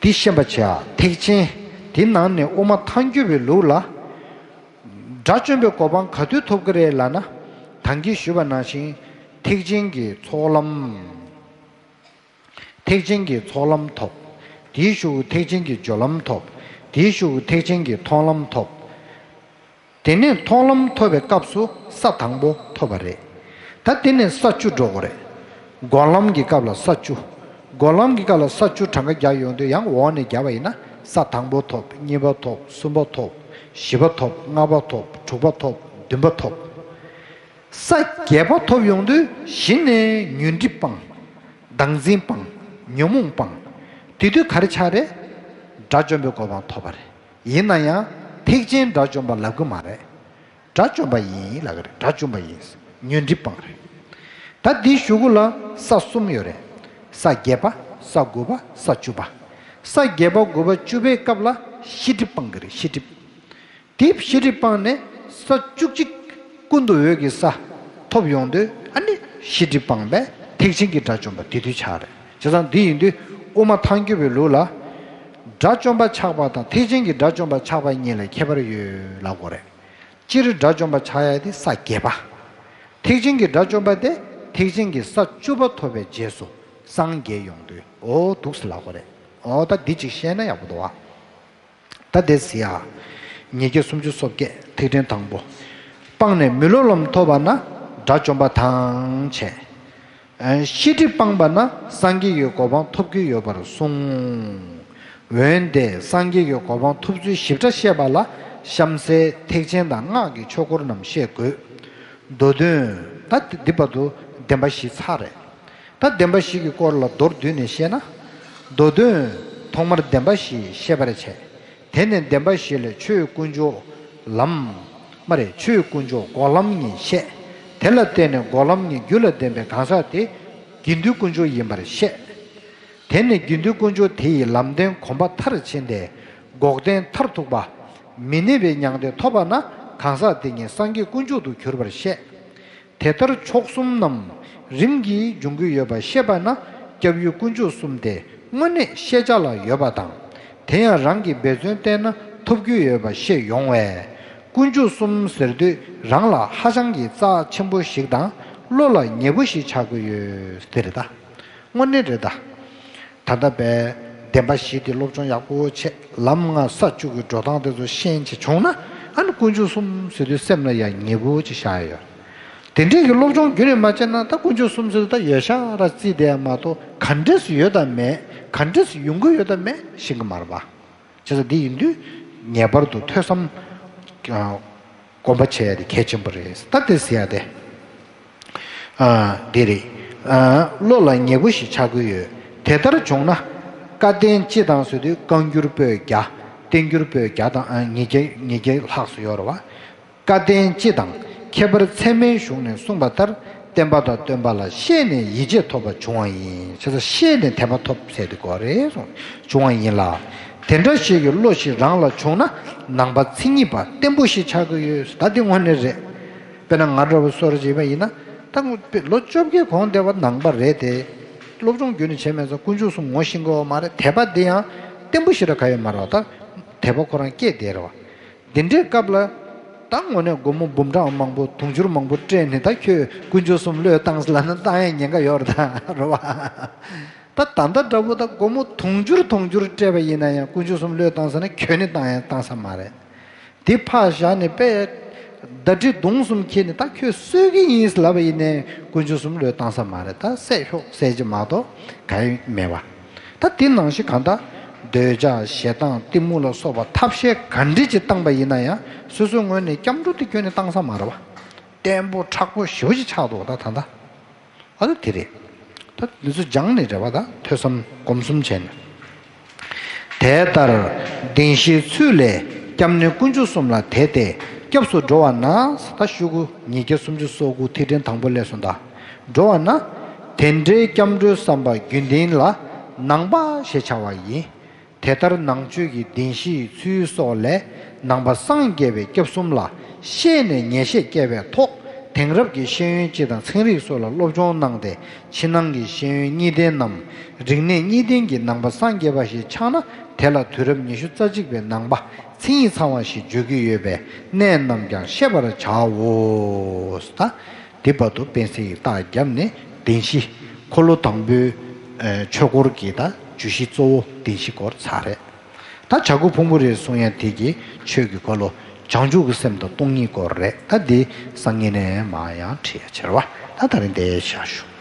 འདི་ཤེས་པ་བྱ། ཐེག་ཆེན་འདི་ནང་ནས་དབུ་མ་ཐལ་འགྱུར་བའི་ལུགས་ལ། དགྲ་བཅོམ་པའི་གོ་འཕང་ག་དུས་ཐོབ་ཀྱི་རེད་ལབ་ན། ད་གིན་ཞུས་པ་ནང་བཞིན་ཐེག་ཆེན་གྱི་ཚོགས་ལམ། ཐེག་ཆེན་གྱི་ཚོགས་ལམ་ཐོབ། དེའི་གཞུག་གུ་ཐེག་ཆེན་གྱི་སྦྱོར་ལམ་ཐོབ། དེའི་གཞུག་གུ་ཐེག་ཆེན་གྱི་མཐོང་ལམ་ཐོབ། དེ་ནས་མཐོང་ལམ་ཐོབ་པའི་སྐབས་སུ་ས་དང་པོ་ཐོབ་པ་རེད། ད་དེ་ནས་ས་བཅུ་འགྲོ་དགོས་རེད། སྒོམ་ལམ་གྱི་སྐབས་ལ་ས་བཅུ། སྒོམ་ལམ་གྱི་སྐབས་ལ་ས་བཅུ་གྲངས་ཀ་བརྒྱབ་ཡོང་དུས་ཡང་འོག་ནས་བརྒྱབ་པ་ཡིན་ན་ས་དང་པོ་ཐོབ། གཉིས་པ་ཐོབ། གསུམ་པ་ཐོབ། བཞི་པ་ཐོབ། ལྔ་པ་ཐོབ། དྲུག་པ་ཐོབ། བདུན་པ་ཐོབ། ས་བརྒྱད་པ་ཐོབ་ཡོང་དུས་གཞི་ནས་ཉོན་སྒྲིབ་སྤངས། བདག་འཛིན་སྤངས། ཉོན་མོངས་སྤངས། དེ་དུས་ག་རེ་ཆགས་རེད། དགྲ་བཅོམ་པའི་གོ་འཕང་ཐོབ་པ་རེད། ཡིན་ན་ཡང་ཐེག་ཆེན་དགྲ་བཅོམ་པ་ལབ་གི་མ་རེད། དགྲ་བཅོམ་པ་ཡིན་ལབ་གི་རེད། དགྲ་བཅོམ་པ་ཡིན། ཉོན་སྒྲིབ་སྤངས་རེད། ད་འདིའི་གཞུག་གུ་ལ་ས་གསུམ་ཡོད་རེད། ས་བརྒྱད་པ། ས་དགུ་པ། ས་བཅུ་པ། ས་བརྒྱད་པ་དགུ་པ་བཅུ་པའི་སྐབས་ལ་ཤེས་སྒྲིབ་སྤངས་གི་རེད། ཤེས་སྒྲིབ། དེ་ཤེས་སྒྲིབ་སྤངས་ནས་ས་བཅུ་གཅིག་ཀུན་ཏུ་འོད་ཀྱི་ས་ཐོབ་ཡོང་དུས་ཨ་ནི་ཤེས་སྒྲིབ་སྤངས་པས་ཐེག་ཆེན་གྱི་དགྲ་བཅོམ་པ་དེ་དུས་ཆགས་རེད། བྱས་ཙང་འདི་ཡིན་དུས་དབུ་མ་ཐལ་འགྱུར་བའི་ལུགས་ལ། དགྲ་བཅོམ་པ་ཆགས་པ་དང་ཐེག་ཆེན་གྱི་དགྲ་བཅོམ་པ་ཆགས་པ་གཉིས་ལ་ཁྱད་པར་ཡོད་ལབ་དགོས་རེད། སྤྱིར་དགྲ་བཅོམ་པ་ཆགས་ཡ་དེ་ས་བརྒྱད་པ། ཐེག་ཆེན་གྱི་དགྲ་བཅོམ་པ་དེ་ཐེག་ཆེན་གྱི་ས་བཅུ་པ་ཐོབ་པའི་རྗེས་སུ་སངས་རྒྱས་ཡོང་དུས་འོ་འདུག་སེ་ལབ་དགོས་རེད། འོ་ད་འདི་གཅིག་ཤེས་ན་ཡག་པོ་འདུག་ཨ། ད་དེ་ཟེར་ཡ། ཉེས་བྱས་སུམ་ཅུ་སོ་བརྒྱད། ཐེག་ཆེན་དང་པོ། སྤངས་ནས་མི་སློབ་ལམ་ཐོབ་པ་ན་དགྲ་བཅོམ་པ་དང་བྱས། ཤེས་སྒྲིབ་སྤངས་པ་ན་སངས་རྒྱས་ཀྱི་གོ་འཕང་ཐོབ་ཀྱི་ཡོད་པར་གསུངས། འོན་ཏེ་སངས་རྒྱས་ཀྱི་གོ་འཕང་ཐོབ་ཚུལ་ཞིབ་ཕྲ་བཤད་པ་ལ་གཤམ་གསལ་ཐེག་ཆེན་དང་སྔགས་ཀྱི་ཆོས་སྐོར་རྣམས་བཤད་དགོས། མདོ་དོན། ད་འདི་བར་དུ་བདེན་པ་བཞི་ཚར་རེད། ད་བདེན་པ་བཞི་གི་སྐོར་ལ་མདོར་བསྡུས་ནས་བཤད་ན། མདོ་དོན། ཐོག་མར་བདེན་པ་བཞི་བཤད་པར་བྱེད། དེ་ནས་བདེན་པ་བཞི་ལས་ཆོས་དཀོན་མཆོག་ལམ། མ་རེད། ཆོས་དཀོན་མཆོག་འགོག་ལམ་གཉིས་བཤད། དེ་ལ་བརྟེན་ནས་འགོག་ལམ་གཉིས་རྒྱུ་ལ་ལྡན་པའི་གང་ཟག་དེ་དགེ་འདུན་དཀོན་མཆོག་ཡིན་པར་བཤད། དེ་ནས་དགེ་འདུན་དཀོན་མཆོག་དེ་ཡི་ལམ་བདེན་གོམས་པ་མཐར་ཕྱིན་ཏེ། འགོག་བདེན་མཐར་ཐུག་པ། མི་གནས་པའི་མྱང་འདས་ཐོབ་པ་ན་གང་ཟག་དེ་ཉིད་སངས་རྒྱས་དཀོན་མཆོག་ཏུ་གྱུར་པར་བཤད། དེ་ལྟར་མཆོག་གསུམ་རྣམས་རིམ་གྱིས་འབྱུང་གི་ཡོད་པ་ཤེས་པ་ན་སྐྱབས་ཡུལ་དཀོན་མཆོག་གསུམ་དེ་དངོས་གནས་ཤེས་བྱ་ལ་ཡོད་པ་དང་། དེ་ཡང་རང་གིས་འབད་བརྩོན་བསྟེན་ན་ཐོབ་རྒྱུ་ཡོད་པ་ཤེས་ཡོང་བས། དཀོན་མཆོག་གསུམ་ཟེར་དུས་རང་ལ་ཧ་ཅང་གི་རྩ་ཆེན་པོ་ཞིག་དང་བློ་ལ་ངེས་པོ་ཞིག་ཆགས་ཀྱི་ཡོད་ཟེར་ད། དངོས་གནས་རེད་ད། ད་ལྟ་བས་བདེན་པ་བཞི་དེ་སློབ་སྦྱོང་ཡག་པོ་བྱས། ལམ་ལྔ་ས་བཅུ་གི་འགྲོ་སྟངས་དེ་ཚོ་ཤེས་བྱས་བྱུང་ན་ཨ་ནི་དཀོན་མཆོག་གསུམ་ཟེར་དུས་སེམས་ལ་ཡང་ཉེ་པོ་ཅིག་ཤར་ཡོད། དེ་འདྲས་ཀྱི་སློབ་སྦྱོང་རྒྱུན་ནས་མ་བྱས་ན་ད་དཀོན་མཆོག་གསུམ་ཟེར་དུས་ད་ཡོད་ཤག་ར་བརྩིས་བསྡད་ཡ་མ་གཏོགས་ག་འདྲས་སུ་ཡོད་དམ་མེད། ག་འདྲས་སུ་ཡོང་གི་ཡོད་དམ་མེད་ཤེས་ཀྱི་མ་རེད་པ། བྱས་ཙང་འདི་ཡིན་དུས་ངེས་པར་དུ་ཐོས་བསམ། ཨ། སྒོམ་པ་བྱེད་ཡ་དེ་གལ་ཆེན་པོ་རེད། ད་དེ་ཟེར་ཡ་དེ། ཨ། འདི་རེད། ཨ། བློ་ལ་ངེས་པོ་ཞིག་ཆགས་ཀྱི་ཡོད། དེ་ལྟར་བྱུང་ན། བཀའ་བསྟན་སྤྱི་དང་ཟེར་དུས་བཀའ་འགྱུར་པོད་བརྒྱ། བསྟན་འགྱུར་པོད་བརྒྱ་དང་ཨ་ཉིས་བརྒྱ་ཉིས་བརྒྱ་ལྷག་ཙམ་ཡོད་རེད་བ། བཀའ་བསྟན་སྤྱི་དང་ཁྱད་པར་ཚད་མའི་གཞུང་ནས་གསུངས་པ་ལྟར་བསྟན་པ་དང་སྟོན་པ་ལ་ཤེས་ནས་ཡིད་ཆེས་ཐོབ་པ་བྱུང་བ་ཡིན། བྱས་ཙང་ཤེས་ནས་དད་པ་ཐོབ་ཟེར་དུས་གོ་རེད་གསུངས་བྱུང་བ་ཡིན་ལ། དེ་འདྲ་ཞིག་གི་བློ་ཞིག་རང་ལ་བྱུང་ན་ནང་པ་མཚན་ཉིད་པ་བརྟན་པོ་ཞིག་ཆགས་ཀྱི་ཡོད། ད་འདི་དངོས་གནས་རེད། དཔེར་ན་ང་འདྲ་བོ་སོ་ར་བྱེད་པ་ཡིན་ན་ད་ལོ་བཅོ་བརྒྱད་གོང་དེ་བ་ནང་པ་རེད་དེ། སློབ་སྦྱོང་རྒྱུན་ནས་བྱས་མེད་ཙང་དཀོན་མཆོག་གསུམ་ངོ་ཤེས་ཀྱི་ཡོད་མ་རེད། དད་པ་འདི་ཡང་བརྟན་པོ་ཞིག་ར་ག་ཡོད་མ་རེད་བ། ད་དད་པ་ཁོ་རང་སྐྱེས་བསྡད་རེད་བ། འདི་འདྲའི་སྐབས་ལ། ད་དངོས་གནས་སྒོར་མོ་འབུམ་ཕྲག་མང་པོ་དུང་ཕྱུར་མང་པོ་སྤྲད་ནས་ད་ཁྱོད་དཀོན་མཆོག་གསུམ་བློས་བཏང་ཟེར་ལབ་ན་བཏང་ཡ་ཉེན་ཁ་ཡོད་རེད་ད་རེད་བ། ད་ད་ལྟ་འདྲ་པོ་ད་སྒོར་མོ་དུང་ཕྱུར་དུང་ཕྱུར་སྤྲད་པ་ཡིན་ན་ཡང་དཀོན་མཆོག་གསུམ་བློས་བཏང་ཟེར་ན་ཁྱོན་ནས་བཏང་ཡ་བཏང་ས་མ་རེད། དེ་ཕར་བཞག་ནས་དཔེ་ཟླ་སྒྲིལ་མདུང་གསུམ་འཁྱེར་ནས་ད་ཁྱོད་གསོད་ཀྱི་ཡིན་ཟེར་ལབ་པ་ཡིན་ནའི་དཀོན་མཆོག་གསུམ་བློས་བཏང་ས་མ་རེད། ད་བསད་ཤོག་ཟེར་གྱི་མ་གཏོགས་ག་ཡེ་མེད་པ། ད་དེ་ནང་བཞིན་གང་ལྟར་འདོད་ཆགས་ཞེ་སྡང་གཏི་མུག་ལ་སོགས་པ་ཐབས་ཤེས་ག་འདྲ་ཅིག་བཏང་པ་ཡིན་ན་ཡང་སོ་སོའི་ངོས་ནས་སྐྱབས་འགྲོ་དེ་ཁྱོན་ནས་བཏང་ས་མ་རེད་བ། བརྟན་པོ་མཁྲེགས་པོ་ཞེ་པོ་ཅིག་ཆགས་འདུག་ད་ད་ལྟ། ཨ་ད་དེ་རེད། ད་འདི་ཚོ་སྦྱངས་ནས་རེད་བ། ད་ཐོས་བསམ་སྒོམ་གསུམ་བྱས་ནས། དེ་ལྟར་བདེན་བཞིའི་ཚུལ་ལས་སྐྱབས་གནས་དཀོན་མཆོག་གསུམ་ལ་དད་དེ་སྐྱབས་སུ་འགྲོ་བ་ན། ད་གཞུག་གུ་ཉིས་བརྒྱ་སུམ་ཅུ་སོ་དགུ་ཐིག་ཕྲེང་དང་པོ་ལས་སོང་ད། འགྲོ་བ་ན། དེ་འདྲའི་སྐྱབས་འགྲོའི་བསམ་པ་རྒྱུན་ལྡན་ལ་ནང་པ་ཞེས་བྱ་བ་ཡིན། དེ་ལྟར་ནང་ཆོས་ཀྱི་བདེན་བཞིའི་ཚུལ་སོགས་ལས་ ནང་པ་སངས་རྒྱས་པའི་སྐྱབས་གསུམ་ལ་ཤེས་ནས་ངེས་ཤེས་སྐྱེ་བའི་ཐོག་དེང་རབས་ཀྱི་ཤེས་ཡོན་སྤྱི་དང་ཚན་རིག་སོགས་ལ་སློབ་སྦྱོང་གནང་སྟེ། ཕྱི་ནང་གི་ཤེས་ཡོན་གཉིས་ལྡན་ནམ། རིག་གནས་གཉིས་ལྡན་གྱི་ནང་པ་སངས་རྒྱས་པ་ཞིག་ཆགས་ན། དེ་ལ་དུས་རབས་ཉི་ཤུ་རྩ་གཅིག་པའི་ནང་པ་མཚན་ཉིད་ཚང་བ་ཞེས་བརྗོད་ཀྱི་ཡོད་པས། གནད་རྣམས་ཀྱང་ཤེས་པར་བྱའོ། ད་འདི་བར་དུ་དཔེ་གསལ་ཡིག་རྟགས་བརྒྱབ་ནས་བདེན་བཞི། འཁོར་ལོ་དང་པོའི་ཨ་ཆོས་འཁོར་གྱི་ད་བརྗོད་གཞི་གཙོ་བོ་བདེན་བཞི་སྐོར་ཚར་རེད། ད་བྱ་རྒོད་ཕུང་པོ་རེད་གསུང་ཡ་དེ་གི་ཆོས་ཀྱི་འཁོར་ལོ་བྱང་ཆུབ་ཀྱི་སེམས་དང་སྟོང་ཉིད་སྐོར་རེད། ད་འདི་སང་ཉིན་ནས་མར་ཡང་ཁྲིད་ཡ་བྱེད་རོགས། ད་ད་རིང་འདིར་བཞག་ཞུ།